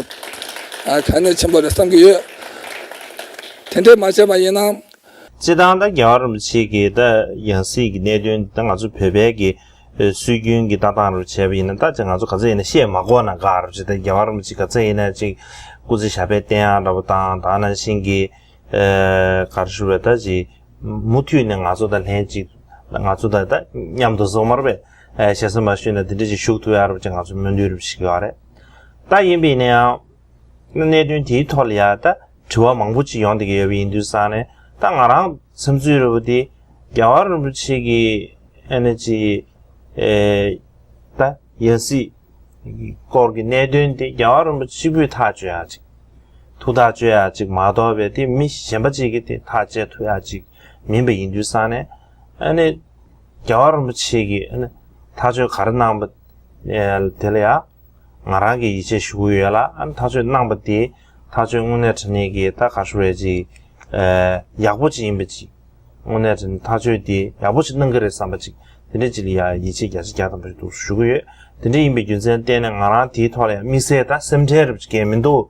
ཨ་གལ་གནད་ཆེན་པོ་རེད་བསམ་གྱི་ཡོད། དེ་འདྲས་མ་བྱས་པ་ཡིན་ན། སྤྱིར་བཏང་ད་རྒྱལ་བ་རིན་པོ་ཆེ་གི་ད་ཡང་སྲིད་ཀྱི་གནད་དོན་ད་ང་ཚོ་བོད་པའི་གི་སྲོལ་རྒྱུན་གྱི་ལྟ་སྟངས་རུ་བྱས་པ་ཡིན་ན། ད་ཅིག་ང་ཚོ་ག་ཚོད་ཡིན་ན་བཤད་མ་དགོས་ན་དགའ་རུ་ཅིག་ད་རྒྱལ་བ་རིན་པོ་ཆེ་ག་ཚོད་ཡིན་ན་ཅིག་སྐུ་ཚེ་ཞབས་པད་བརྟན་ཡག་འདྲ་པོ་དང་། ད་ནང་བཞིན་གྱི་ཨ་ག་རེ་ཞུ་བས། ད་ཅིག་མུ་མཐུད་ནས་ང་ཚོ་དང་ལྷན་ཅིག་ང་ཚོ་དང་ད་མཉམ་དུ་བཟོ་མར་བས་ཞེ་ས་མ་ཞུས་ན་དེ་འདྲ་ཅིག་བཞུགས་ཐུབ་ཡག་རུ་ཅིག་ང་ཚོ་སྨོན་འདུན་རུ་ཞིག་ཡོད་རེད། ད་ཡིན་པ་ཡིན་ན་ཡང་། གནད་དོན་དེའི་ཐོག་ལ་ཡ་ད་དྲི་བ་མང་པོ་ཅིག་ཡོང་བསྡད་ཀྱི་ཡོད་པ་ཡིན་དུས་ཙང་ནས། ད་ང་རང་བསམ་ཚུལ་རེད་པ། དེ་རྒྱལ་བ་རིན་པོ་ཆེ་གི་ཨ་ནི་ཅིག་ཨེ་ད་ཡང་སྲིད་སྐོར་གྱི་གནད་དོན་དེ་རྒྱལ་བ་རིན་པོ་ཆེ་གཅིག་པུས་ཐག་གཅོད་ཡག་ཅིག་ཐུགས་ཐག་གཅོད་ཡག་ཅིག་མ་གཏོགས་པའི་དེ་མི་གཞན་པ་ཅིག་གིས་དེ་ཐག་བཅད་ཐུབ་ཡག་ཅིག་མིན་པ་ཡིན་དུས་ཙང་ནས། ཨ་ནི་རྒྱལ་བ་རིན་པོ་ཆེ་གིས་ཨ་ནི་ཐག་གཅོད་ག་རེ་གནང་པ་དེ་ལ་ཡ། ང་རང་གིས་ཡིད་ཆེས་ཞུ་གི་ཡོད་ལ། ཨ་ནི་ཐག་གཅོད་གནང་པ་དེ་ཐག་གཅོད་དངོས་གནས་དྲང་གནས་ཀྱི་ད་ག་ཞུ་བས་ཅིག་ཨ་ཡག་པོ་ཅིག་ཡིན་པ་ཅིག་དངོས་གནས་དྲང་གནས་ཐག་གཅོད་དེ་ཡག་པོ་ཅིག་གནང་གི་རེད་བསམ་པ་ཅིག་དེ་འདྲ་ཅིག་ལ་ཡ་ཡིད་ཆེས་བརྒྱ་ཆ་བརྒྱ་ཐམ་པ་ཞིག་འདུག་ཞུ་གི་ཡོད། དེ་འདྲ་ཡིན་པའི་རྒྱུ་མཚན་བརྟེན་ནས་ང་རང་དེའི་ཐོག་ལ་ཡ་དམིགས་བསལ་ད་སེམས་ཁྲལ་རེ་བྱེད་མཁན་མི་འདུག་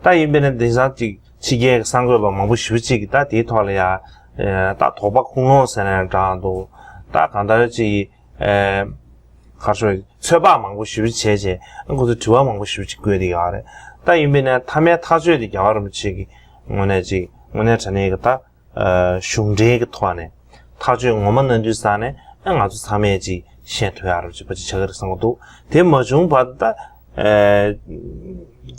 ད་ཡིན་པས་ན་དེང་སང་ཅིག་ཕྱི་རྒྱལ་གྱི་གསར་འགོད་པ་མང་པོ་ཞེ་པོ་ཅིག་གིས་ད་དེའི་ཐོག་ལ་ཡ་ད་དོགས་པ་ཁུངས་ལོང་ཟེར་ན་ཡང་འདྲ་འདུག་ད་གང་ལྟར་ཅིག་ཨེ་ག་རེ་ཞུ། ཚོད་དཔག་མང་པོ་ཞེ་པོ་བྱས་བྱས། ཁོ་ཚོས་དྲི་བ་མང་པོ་ཞེ་པོ་ཅིག་བཀོད་བསྡད་ཡོད་རེད། ད་ཡིན་པས་ན་མཐའ་མའི་ཐག་གཅོད་དེ་རྒྱལ་བ་རིན་པོ་ཆེ་གི་ངོས་ནས་ཅིག་དངོས་གནས་དྲང་གནས་ཀྱི་ད་ཨ་གཞུང་འབྲེལ་གྱི་ཐོག་ནས་ཐག་གཅོད་ངོ་མ་གནང་དུས་ཙང་ནས། ཨ་ང་ཚོ་ཚང་མས་ཅིག་ཤེས་ཐུབ་ཡག་རུ་ཅིག་པ་ཅིག་ཆགས་ཀྱི་རེད་བསམ་གྱི་འདུག་དེ་མ་བྱུང་བར་ད་ཨ་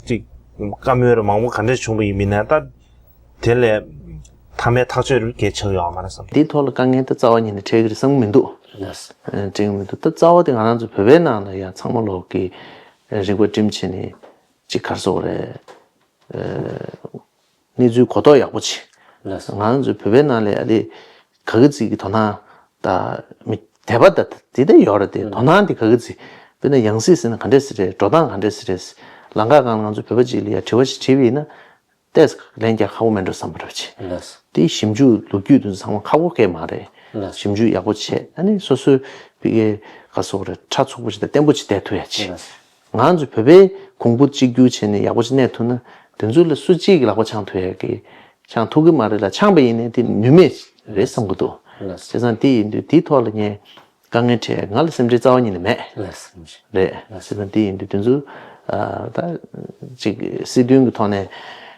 ཅིག་བཀའ་མོལ་རེ་མང་པོ་ག་འདྲས་བྱུང་བ་ཡིན་མིན་ན་ད། དེ་ལས་མཐའ་མའི་ཐག་གཅོད་རིགས་གལ་ཆེ་བ་ཡོད་མ་རེད་བསམ། དེའི་ཐོག་ལ་དཀའ་ངལ་ད་རྩ་བ་ཉིད་ནས་འཕྲད་ཀྱི་རེད་བསམ་གྱི་མི་འདུག་ལགས། ཨ་འཕྲད་ཀྱི་མི་འདུག་ད་རྩ་བ་དེ་ང་རང་ཚོ་བོད་པའི་ནང་ལ་ཡང་ཚང་མ་ལོག་གི་རིག་པ་སྒྲིམ་བྱས་ནས་ཅིག་ག་རེ་ཟེར་དགོས་རེད། ཨ་གནས་ཚུལ་གོ་རྟོགས་ཡག་པོ་བྱེད། ལགས། ང་རང་ཚོ་བོད་པའི་ནང་ལ་ཨ་ལེ་ག་གི་ཅིག་གི་དོ་སྣང་ད་མི་དད་པ་ད་དེ་ད་ཡོད་རེད་དེ། དོ་སྣང་དེ་ག་གི་ཅིག་དཔེར་ན་ཡང་སྲིད་ཟེར་ན་ག་འདྲས་ཟེར་རེད། འགྲོ་སྟངས་ག་འདྲས་ཟེར་རེད། ལམ་ཁ་སྒང་ལ་ང་ཚོ་བོད་པ་ཅིག་ལ་ཡ་དྲི་བ་ཞིག་དྲིས་པ་ཡིན་ན། ཏོག་ཙམ་ལན་རྒྱག་ཁག་པོ་མེད་འགྲོ་བསམ་པ་རེད་བྱས། ལགས། དེ་ཞིབ་འཇུག་ལོ་རྒྱུས་དེ་ཚོ་ཚང་མ་ཁག་པོ་སྐད་མ་རེད། ལགས། ཞིབ་འཇུག་ཡག་པོ་བྱས། ཨ་ནི་སོ་སོའི་ཕ་གིའི་ག་ཟེར་དགོས་རེད། ཁྲ་ཚུགས་པོ་ཅིག་དང་བརྟན་པོ་ཅིག་བསྡད་ཐུབ་ཡ་བྱས། ལགས། ང་ཚོ་བོད་པའི་གོང་བུ་གཅིག་གྱུར་བྱས་ནས་ཡག་པོ་ཅིག་གནས་ཐུབ་ན། དེ་ཚོ་ལ་སུ་གཅིག་གིས་ལག་པ་འཆང་ཐུབ་ཡ་གི་འཆང་ཐུབ་ཀྱི་མ་རེད་ལ། འཆང་པ་ཡིན་ནའི་དེ་ནུས་མེད་རེད་བསམ་གྱི་འདུག་ལགས། བྱས་ཙང་དེ་ཡིན་དུས་དེའི་ཐོག་ལ་ངས། དཀའ་ངལ་འཕྲད་ང་ལ་སེམས་ཁྲལ་རྩ་བ་ཉིད་ནས་མེད། ལགས་སོ། རེད། ལགས་སོ། བྱས་ཙང་དེ་ཡིན་དུས་དེ་ཚོ་ཨ་ད་ཅིག་སྲིད་དོན་གྱི་ཐོག་ནས་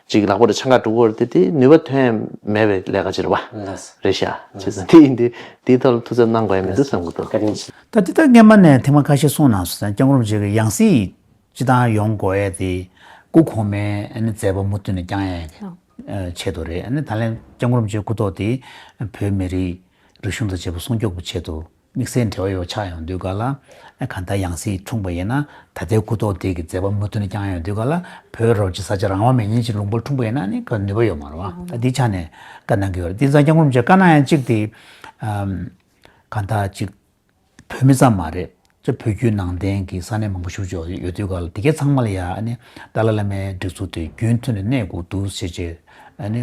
ཅིག་ལག་པ་རེ་འཆང་ག་འགྲོ་གི་རེད་དེ། དེ་ནུས་པ་ཐོན་མེད་པའི་ལས་ཀ་ཅིག་རེད་བ། ལགས་སོ། རེད་ཤག་བྱས་ཙང་དེ་ཡིན་དུས་དེའི་ཐོག་ལ་ཐུགས་འཚབ་གནང་དགོས་ཡ་མི་འདུག་བསམ་གྱི་འདུག་བཀའ་དྲིན་ཆེ། ད་དེ་ད་སྔན་མ་ནས་ཐེངས་མ་ཁ་ཤས་གསུངས་གནང་སོང་ཙང་། སྐྱབས་མགོན་རིན་པོ་ཆེ་གི་ཡང་སྲིད་སྤྱི་བཏང་ཡོང་དགོས་ཡ་དེ། སྐུ་གོང་མའི་ཨ་ནི་མཛད་པ་མུ་མཐུད་ནས་བསྐྱང་ཡ་གི་ཆེད་དུ་རེད། ཨ་ནི་ད་ལན་སྐྱབས་མགོན་རིན་པོ་ཆེའི་སྐུ་ཐོག་དེ་བོད་མི་རིགས་རིག་གཞུང་དང་བཅས་པ་སྲུང་སྐྱོབ་ཀྱི་ཆེད་དུ་དམིགས་བསལ་འབྲེལ་བ་ཡོད་ཆགས་ཡོང་དུས་ག་ལ། ཨ་གང་ལྟར་ཡང་སྲིད་འཁྲུངས་པ་ཡིན་ན། ད་ལྟའི་སྐུ་ཐོག་དེ་གི་མཛད་པ་མུ་མཐུད་ནས་བསྐྱངས་ཡོང་དུས་ག་ལ། བོད་རབ་ཀྱི་ས་ཆ་རང་དབང་མེད་མཁན་ཅིག་ལུང་པར་འཁྲུངས་པ་ཡིན་ན་ནི་ག་ནུས་པ་ཡོད་མ་རེད་བ། ད་འདི་ཆ་ནས་བཀའ་གནང་གི་ཡོད་རེད། དེང་སང་སྐྱབས་མགོན་རིན་པོ་ཆེ་བཀའ་གནང་ཡ་གཅིག་དེ། ཨམ་གང་ལྟར་ཅིག་བོད་མི་ཙམ་མ་རེད། ཅིག་བོད་བརྒྱུད་ནང་བསྟན་གྱི་ས་གནས་མང་པོ་ཞིག་ཅིག་ཡོད་དུས་ག་ལ། དེ་གའི་ཚང་མ་ལ་ཡ་ཨ་ནི་ཏཱ་ལའི་བླ་མའི་སྒྲིག་འཛུགས་དེ་རྒྱུན་མཐུད་ནས་གནས་དགོས་འདུག་ཟེར་བྱས། ཨ་ནི་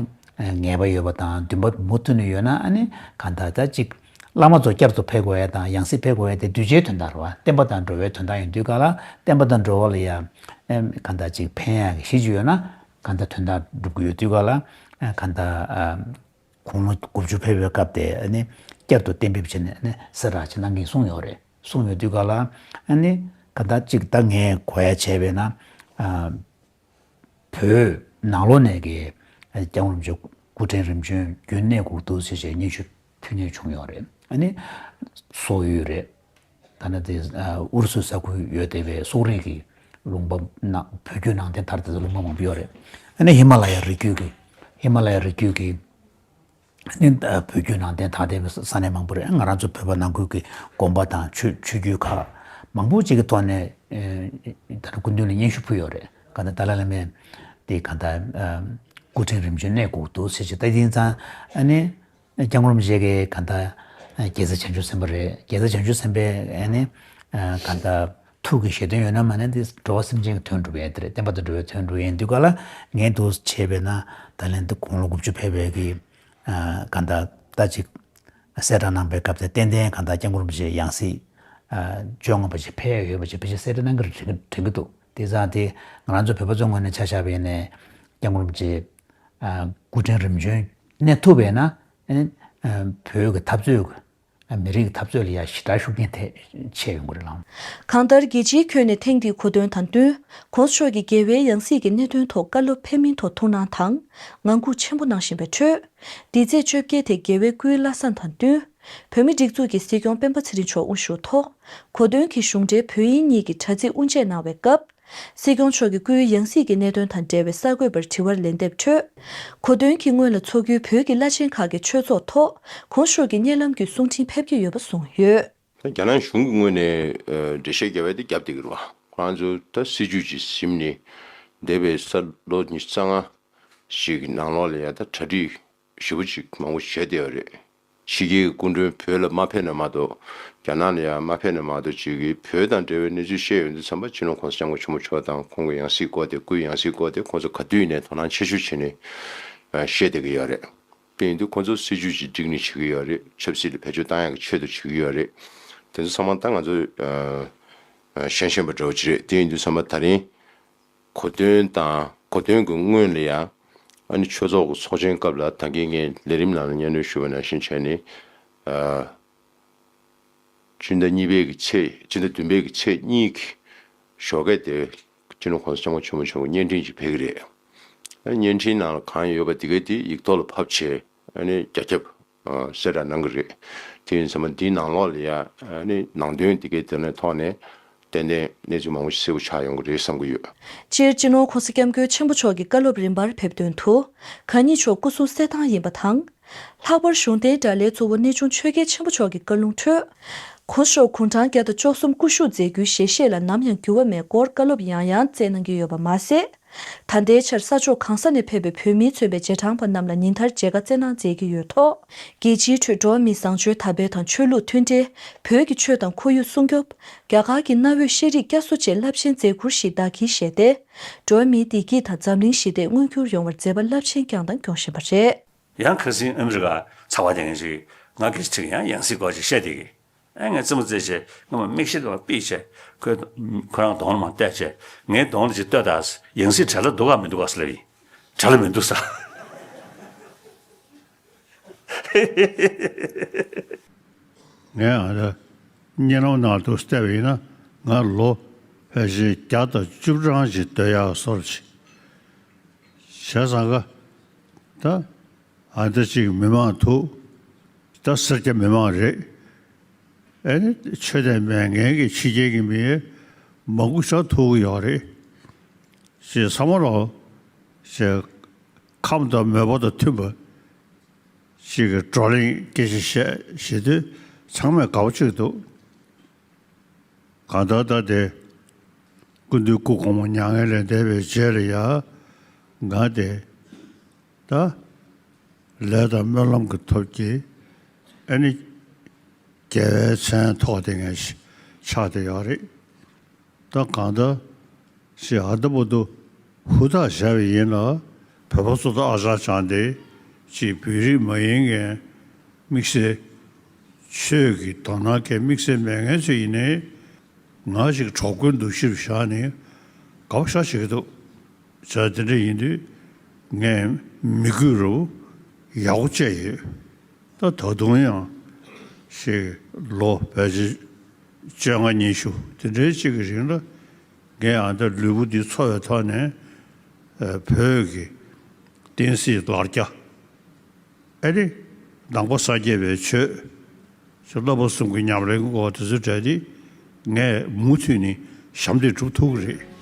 ངེས་པ་ཡོད་པ་དང་འདུན་པ་མུ་མཐུད་ནས་ཡོད་ན། ཨ་ནི་གང་ལྟར་ད་ཅིག་བླ་མ་ཚོ་བསྐྱར་དུ་ཕེབས་དགོས་ཡ་དང་ཡང་སྲིད་ཕེབས་དགོས་ཡ་དེ་གདུལ་བྱའི་དོན་དག་རེད་བ། བསྟན་པ་དང་འགྲོ་བའི་དོན་དག་ཡིན་དུས་ག་ལ། བསྟན་པ་དང་འགྲོ་བ་ལ་ཡ་ཨེམ་གང་ལྟར་ཅིག་ཕན་ཡ་གི་གཞི་ཅིག་ཡོད་ན། གང་ལྟར་དོན་དག་སྒྲུབ་ཀྱི་ཡོད་དུས་ག་ལ། ཨ་གང་ལྟར་ཨ་དགུང་ལོ་དགུ་བཅུ་ཕེབས་པའི་སྐབས་དེ་ཨ་ནི་བསྐྱར་དུ་གཏན་འབེབས་བྱས་ནས་ཨ་ནི་གསལ་བསྒྲགས་ཅིག་གནང་གིན་གསུངས་ཡོད་རེད། གསུངས་ཡོད་དུས་ག་ལ། ཨ་ནི་གང་ལྟར་ཅིག་ད་ངས་གོ་ཡ་བྱས་པས་ན། ཨ་བོད་ནང་ལོགས་ནས་ཀྱི་སྐྱབས་མགོན་རིན་པོ་ཆེ་སྐུ་ཕྲེང་རིམ་བྱོན་རྒྱུན་གནས་དགོས་འདུག་ཟེར་བྱས་སྙན་ཞུ་ཕུལ་མཁན་བྱུང་ཡོད་རེད། ཨ་ནི་སོག་ཡུལ་རེད། ད་ནི་དེ་ཨ་ཨུ་རུ་སུའི་ས་ཁུལ་ཡོད་བསྡད་པའི་སོག་རིགས་ཀྱི་ལུང་པ་ནང་བོད་བརྒྱུད་ནང་བསྟན་དར་བསྡད་པའི་ལུང་པ་མང་པོ་ཡོད་རེད། ཨ་ནི་ཧི་མ་ལ་ཡ་རི་རྒྱུད་ཀྱི། ཧི་མ་ལ་ཡ་རི་རྒྱུད་ཀྱི་ནི་ཨ་བོད་བརྒྱུད་ནང་བསྟན་དར་བསྡད་པའི་ས་གནས་མང་པོ་རེད། ང་རང་ཚོ་བོད་པ་ནང་ཁུལ་གྱི་དགོན་པ་དང་ཆོས་ཆོས་བརྒྱུད་ཁག་མང་པོ་ཅིག་གི་ཐོག་ནས་ཨེ་ད་ལྟ་སྐུ་མདུན་ལ་སྙན་ཞུ་ཕུལ་ཡོད་རེད། གང་ལྟར་ཏཱ་ལའི་བླ་མས་དེ་གང་ལྟར་ཨ་སྐུ་ཕྲེང་རིམ་བྱོན་གནས་དགོས་འདུག་ཟེར་བྱས། ད་དེང་སང་ཨ་ནི་སྐྱབས་མགོན་རིན་པོ་ཆེ་གིས་གང་ལྟར་ རྒྱལ་སྲས་བྱང་ཆུབ་སེམས་དཔའ་རེད། རྒྱལ་སྲས་བྱང་ཆུབ་སེམས་དཔའི་ཨ་ནི་གང་ལྟར་ཐུགས་ཀྱི་བཞེད་དོན་ཡོད་ན་མ་ནས་འདི་འགྲོ་བ་སེམས་ཅན་གྱི་དོན་སྒྲུབ་ཡས་དེ་རེད། བསྟན་པ་དང་འགྲོ་བའི་དོན་སྒྲུབ་ཡས་འདུག་ག་ལ། ངས་འདུག་བྱས་པས་ན་ད་ལན་འདི་དགུང་ལོ་དགུ་བཅུ་ཕེབས་པའི་གི་གང་ལྟར་ད་ཅིག་གསལ་བསྒྲགས་གནང་པའི་སྐབས་དེ་ཏན་ཏན་གང་ལྟར་སྐྱབས་མགོན་རིན་པོ་ཆེ་ཡང་སྲིད་བཅོ་ལྔ་པ་ཞིག་ཕེབས་ཡོད་པ་ཞིག་ཕལ་ཆེར་གསལ་བསྒྲགས་གནང་གི་རེད་དྲན་གི་འདུག་དེ་ཙང་དེ་ང་རང་ཚོ་བོད་པ་ཚོའི་ངོས་ནས་ཆ་བཞག་པ་ཡིན་ནའི་སྐྱབས་མགོན་རིན་པོ་ཆེ་སྐུ་ཕྲེང་རིམ་བྱོན་གནས་ཐུབ་པས་ན་ཨ་ནི་བོད་ཀྱི་འཐབ་རྩོད་ཀྱི་མི་རིགས་ཀྱི་འཐབ་རྩོད་ལ་ཡང་ཞེ་དྲག་ཤུགས་རྐྱེན་ཐེབས་ཆེ་ཡོང་གི་རེད་ལགས། གང་ལྟར་རྒྱལ་སྤྱིའི་ཁྱོན་ནས་ཐེངས་འདིའི་གོ་སྟོན་དང་བསྟུན་༸གོང་ས་མཆོག་གིས་རྒྱལ་བའི་ཡང་སྲིད་ཀྱི་གནད་དོན་ཐོག་བཀའ་སློབ་ཕེབས་མིན་ཐོག་ཐུགས་སྣང་དང་ངང་སྒུག་ཆེན་པོ་གནང་བཞིན་པའི་ཁྲོད། འདི་ཚེས་བཅོ་བརྒྱད་དེ་རྒྱལ་བའི་སྐུའི་བླ་བསང་དང་བསྟུན། བོད་མིའི་སྒྲིག་འཛུགས་ཀྱི་སྲིད་སྐྱོང་སྤེན་པ་ཚེ་རིང་མཆོག་དབུ་བཞུགས་ཐོག་གོ་སྟོན་གྱི་གཞུང་འབྲེལ་བོད་དབྱིན་གཉིས་ཀྱི་དྲ་ཚིགས་དབུ་འབྱེད་གནང་བའི་སྐབས། སྲིད་སྐྱོང་མཆོག་གིས་སྐུའི་ཡང་སྲིད་ཀྱི་གནད་དོན་དང་འབྲེལ་བའི་གསར་འགོད་པར་དྲི་བར་ལན་འདེབས་ཁྲོད། གོ་སྟོན་གྱི་སྔོན་ལ་འཚོགས་རྒྱུའི་བོད་ཀྱི་བླ་ཆེན་ཁག་གི་ཆོས་ཚོགས་ཐོག་༸གོང་ས་མཆོག་གི་བརྙན་ལམ་བརྒྱུད་གསུང་འཕྲིན་ཕེབས་ཀྱི་ཡོད་པ་གསུངས་ཡོད། ད་རྒྱ་ནག་གཞུང་གི་ངོས་ནས་ཨ་འགྲེལ་བཤད་རྒྱབ་པ་དེ་རྒྱབ་བསྡད་ཀྱི་རེད་བ། ཁོ་རང་ཚོ་ད་སྲིད་བྱུས་ཅིག་ཟིན་ནས་འདས་པའི་ས་ལོ་ཉི་ཤུ་རྩ་ལྔ་ཞིག་གི་ནང་ལོགས་ལ་ཡང་ད་གྲ་སྒྲིག་ཞེ་པོ་ཅིག་མང་པོ་བྱས་བསྡད་ཡོད་རེད། ཕྱི་རྒྱལ་གྱི་སྐུ་མགྲོན་བོད་ལ་མ་ཕེབས་ན་མ་གཏོགས། རྒྱ་ནག་ལ་ཡང་མ་ཕེབས་ན་མ་གཏོགས་ཅིག་གིས་བོད་དང་འབྲེལ་བའི་གནས་ཚུལ་བཤད་ཡོང་དུས་ཙམ་པ་སྤྱི་ནོར་༸གོང་ས་༸སྐྱབས་མགོན་ཆེན་པོ་མཆོག་དང་ཁོང་གི་ཡང་སྲིད་སྐོར་དེ། སྐུའི་ཡང་སྲིད་སྐོར་དེ་ཁོང་ཚོ་ག་དུས་ཡིན་ནའི་དོ་སྣང་ཆེ་ཤོས་བྱས་ནས་ཨ་བཤད་བསྡད་ཀྱི་ཡོད་རེད། དེ་ཡིན་དུས་ཁོང་ཚོ་སྲིད་བྱུས་ཅིག་བསྒྲིགས་ནས་བྱེད་ཀྱི་ཡོད་རེད། ཆབ་སྲིད་ལ་བེད་སྤྱོད་བཏང་ཡག་གི་ཆེད་དུ་བྱེད་ཀྱི་ཡོད་རེད། དེ་ཚོ་ཚང་མ་ད་ང་ཚོས་ཨ་ཨ་ཤེས་ཤེས་པ་འདྲ་བོ་ཅིག་རེད། དེ་ཡིན་དུས་ཙམ་པ་ད་རིང་གོ་སྟོན་དང་གོ་སྟོན་གྱི་སྔོན་ལ་ཡང་ཨ་ནི་ཆོས་ཚོགས་ཀྱི་ཚོགས་ཆེན་སྐབས་ལ་ད་གིན་ངས་ལས་རིམ་ནང་ལ་སྙན་སྒྲོན་ཞུས་པ་ནང་བཞིན་བྱས་ནས་ཨ་སྤྱི་ཟླ་གཉིས་པའི་གི་ཚེས་སྤྱི་ཟླ་བདུན་པའི་གི་ཚེས་གཉིས་ཀྱི་ཞོགས་ཀས་དེ་སྤྱི་ནོར་༸གོང་ས་༸སྐྱབས་མགོན་ཆེན་པོ་མཆོག་གི་བརྙན་འཕྲིན་ཅིག་ཕེབས་ཀྱི་རེད། ཨ་ནི་བརྙན་འཕྲིན་ནང་ལ་གང་ཡོད་པ་དེ་གའི་དེ་ཡིག་ཐོག་ལ་ཕབ་བྱས་ཨ་ནི་རྒྱ་ཁྱབ་ཨ་གསལ་བསྒྲགས་གནང་གི་རེད། དེ་ཡིན་ཙང་མ་འདིའི་ནང་ལོགས་ལ་ཡ་ཨ་ནི་ནང་དོན་དེ་གའི་དེ་ནས་ཐོག་ནས་ཏན་ཏན་གནས་ཚུལ་མང་པོ་ཞིག་གསལ་པོ་ཆགས་ཡོང་གི་རེད་བསམ་གྱི་ཡོད། སྤྱིར་སྤྱི་ནོར་༸གོང་ས་༸སྐྱབས་མགོན་ཆེན་པོ་མཆོག་གི་བཀའ་སློབ་རིམ་པར་ཕེབས་དོན་དུ། གང་ཉིད་མཆོག་སྐུ་གསུང་གསེར་ཐང་ཡིན་པ་དང་། ལྷག་པར་གཞུང་བསྟེན་དགྲ་ལྷའི་གཙོ་བོ་གནས་ཆུང་ཆོས་རྒྱལ་ཆེན་པོ་མཆོག་གི་བཀའ་ལུང་ཁྲོད། ༸གོང་ས་མཆོག་དགུང་གྲངས་བརྒྱ་དང་བཅུ་གསུམ་སྐུ་བཞུགས་མཛད་རྒྱུའི་ཞལ་བཞེས་ལ་ནམ་ཡང་འགྱུར་བ་མེད་སྐོར་བཀའ་སློབ་ཡང་ཡང་སྩལ་གནང་གི་ཡོད་པ་མ་ཟད། ད་ལྟའི་ཆར་ས་ཕྱོགས་གང་ས་ནས་ཕེབས་པའི་བོད་མིས་མཚོན་པའི་རྗེས་འབྲང་པ་རྣམས་ལ་ཉིན་ལྟར་མཇལ་ཁ་སྩལ་གནང་མཛད་ཀྱི་ཡོད་ཐོག་རྒྱལ་སྤྱིའི་ཁྲོད་འགྲོ་བ་མིའི་བཟང་སྤྱོད་དར་སྤེལ་དང་ཆོས་ལུགས་མཐུན་འབྲེལ། བོད་ཀྱི་ཆོས་དང་ཁོར་ཡུག་སྲུང་སྐྱོབ། རྒྱ་གར་གྱི་གནའ་བོའི་ཤེས་རིག་བསྐྱར་གསོ་བཅས་རླབས་ཆེན་མཛད་ཁུར་ཞིག་བདག་གིར་བཞེས་ཏེ། འགྲོ་བ་མིའི་བདེ་སྐྱིད་དང་འཛམ་གླིང་ཞི་བདེ་མངོན་འགྱུར་ཡོང་བར་མཛད་པ་རླབས་ཆེན་བསྐྱངས་དང་སྐྱོང་བཞིན་པ་རེད། ཡང་ཁ་སང་ཨ་མི་རི་ཀ་ཚགས་པར་དེ་ངན་ཞིག་ང་གི་ཁྲིག་ཡང་ཡང་སྲིད་སྐོར་ཅིག་བཤད་བསྡད་ཀྱི། ཨ་ངས་རྩེད་མོ་རྩེ་བྱས་སྔོན་མ་མིག་ཤེལ་དུ་ཕར་ཕུད་བྱས་ཁོས་ཁོ་རང་གདོང་ལ་མར་བལྟས་བྱས་ངའི་གདོང་ལ་ཅིག་ལྟོས་དང་། ཡང་སྲིད་གྲལ་ལ་འདུག་ག་མི་འདུག་ག་ཟེར་ལབ་ཡིན། གྲལ་ལ་མི་འདུག་ས། ངས་ཨ་ད་གཉིད་ལམ་ནང་དུ་བལྟས་པ་ཡིན་ན་ང་ལོ་ཕལ་ཆེར་བརྒྱ་དང་བཅུ་གྲངས་ཤིག་སྡོད་ཡག་བཟོ་འདྲ་ཅིག་བྱས་ཙང་ཀ་ད་ཨ་ད་ཅིག་མི་མང་འདུག་ད་སེར་སྐྱ་མི་མང་རེད། ཨ་ནི་ཆོས་དད་མེད་མཁན་གྱི་ཕྱི་རྒྱལ་གྱི་མི་མང་པོ་ཞིག་ཐུག་གི་ཡོད་རེད། ཞེས་བསམ་བློ་ཞེས་ཁམས་དང་མོས་པ་དང་མཐུན་པ་ཞིག་གི་བགྲོ་གླེང་སྐད་ཆ་བཤད་བྱེད་དུས་ཚང་མས་དགའ་པོ་བྱེད་འདུག་གང་ལྟར་ད་དེ་སྐུ་མདུན་སྐུ་གོང་མ་མྱ་ངན་ལས་འདས་པའི་རྗེས་ལ་ཡ་ང་དེ་ད་ལས་དང་སྨོན་ལམ་གྱི་ཐོབ་ཀྱི་ཨ་ནི་རྒྱལ་བའི་མཚན་ཐོགས་དེ་ངས་ཆགས་བསྡད་ཡོད་རེད། ད་གང་ལྟར་ཞེས་ཨ་ད་བར་དུ་ཧུར་ཐག་བྱས་པ་ཡིན་ལ་བོད་པ་ཚོ་ད་ཨ་ཅག་ཅང་དེ་ཅིག་བོད་རིགས་མ་ཡིན་མཁན་དམིགས་བསལ་ཆོས་ཀྱི་དོ་སྣང་མཁན་དམིགས་བསལ་མེད་མཁན་ཚོ་ཡིན་ནའི་ང་ཞིག་གྲོགས་པོའི་འདུ་ཤེས་བཞག་ནས་དགའ་པོ་ཞེ་དྲག་བྱེད་ཀྱི་འདུག་བྱས་དེ་འདྲ་ཡིན་དུས་ངས་མི་དགོས་རུ་ཡག་པོ་བྱས་ཡོད། ད་ད་དུང་ཡང་ཞིག་ལོ་ཕལ་ཆེར་བཅོ་ལྔ་ཉི་ཤུ་དེ་འདྲའི་ཅིག་གི་རིང་ལ་ངས་ཨ་ད་ལུས་པོ་འདི་འཚོ་བའི་ཐོག་ནས་ཨ་བོད་ཀྱི་བསྟན་སྲིད་ལ་རྒྱ་ཨ་ནི་ནང་པ་སངས་རྒྱས་པའི་ཆོས་ཞེས་བསླབ་པ་གསུམ་གྱི་ཉམས་ལེན་སྐོར་དེ་ཚོའི་གྲས་དེ་ངས་མུ་མཐུད་ནས་ཞབས་འདེགས་སྒྲུབ་ཐུབ་ཀྱི་རེད།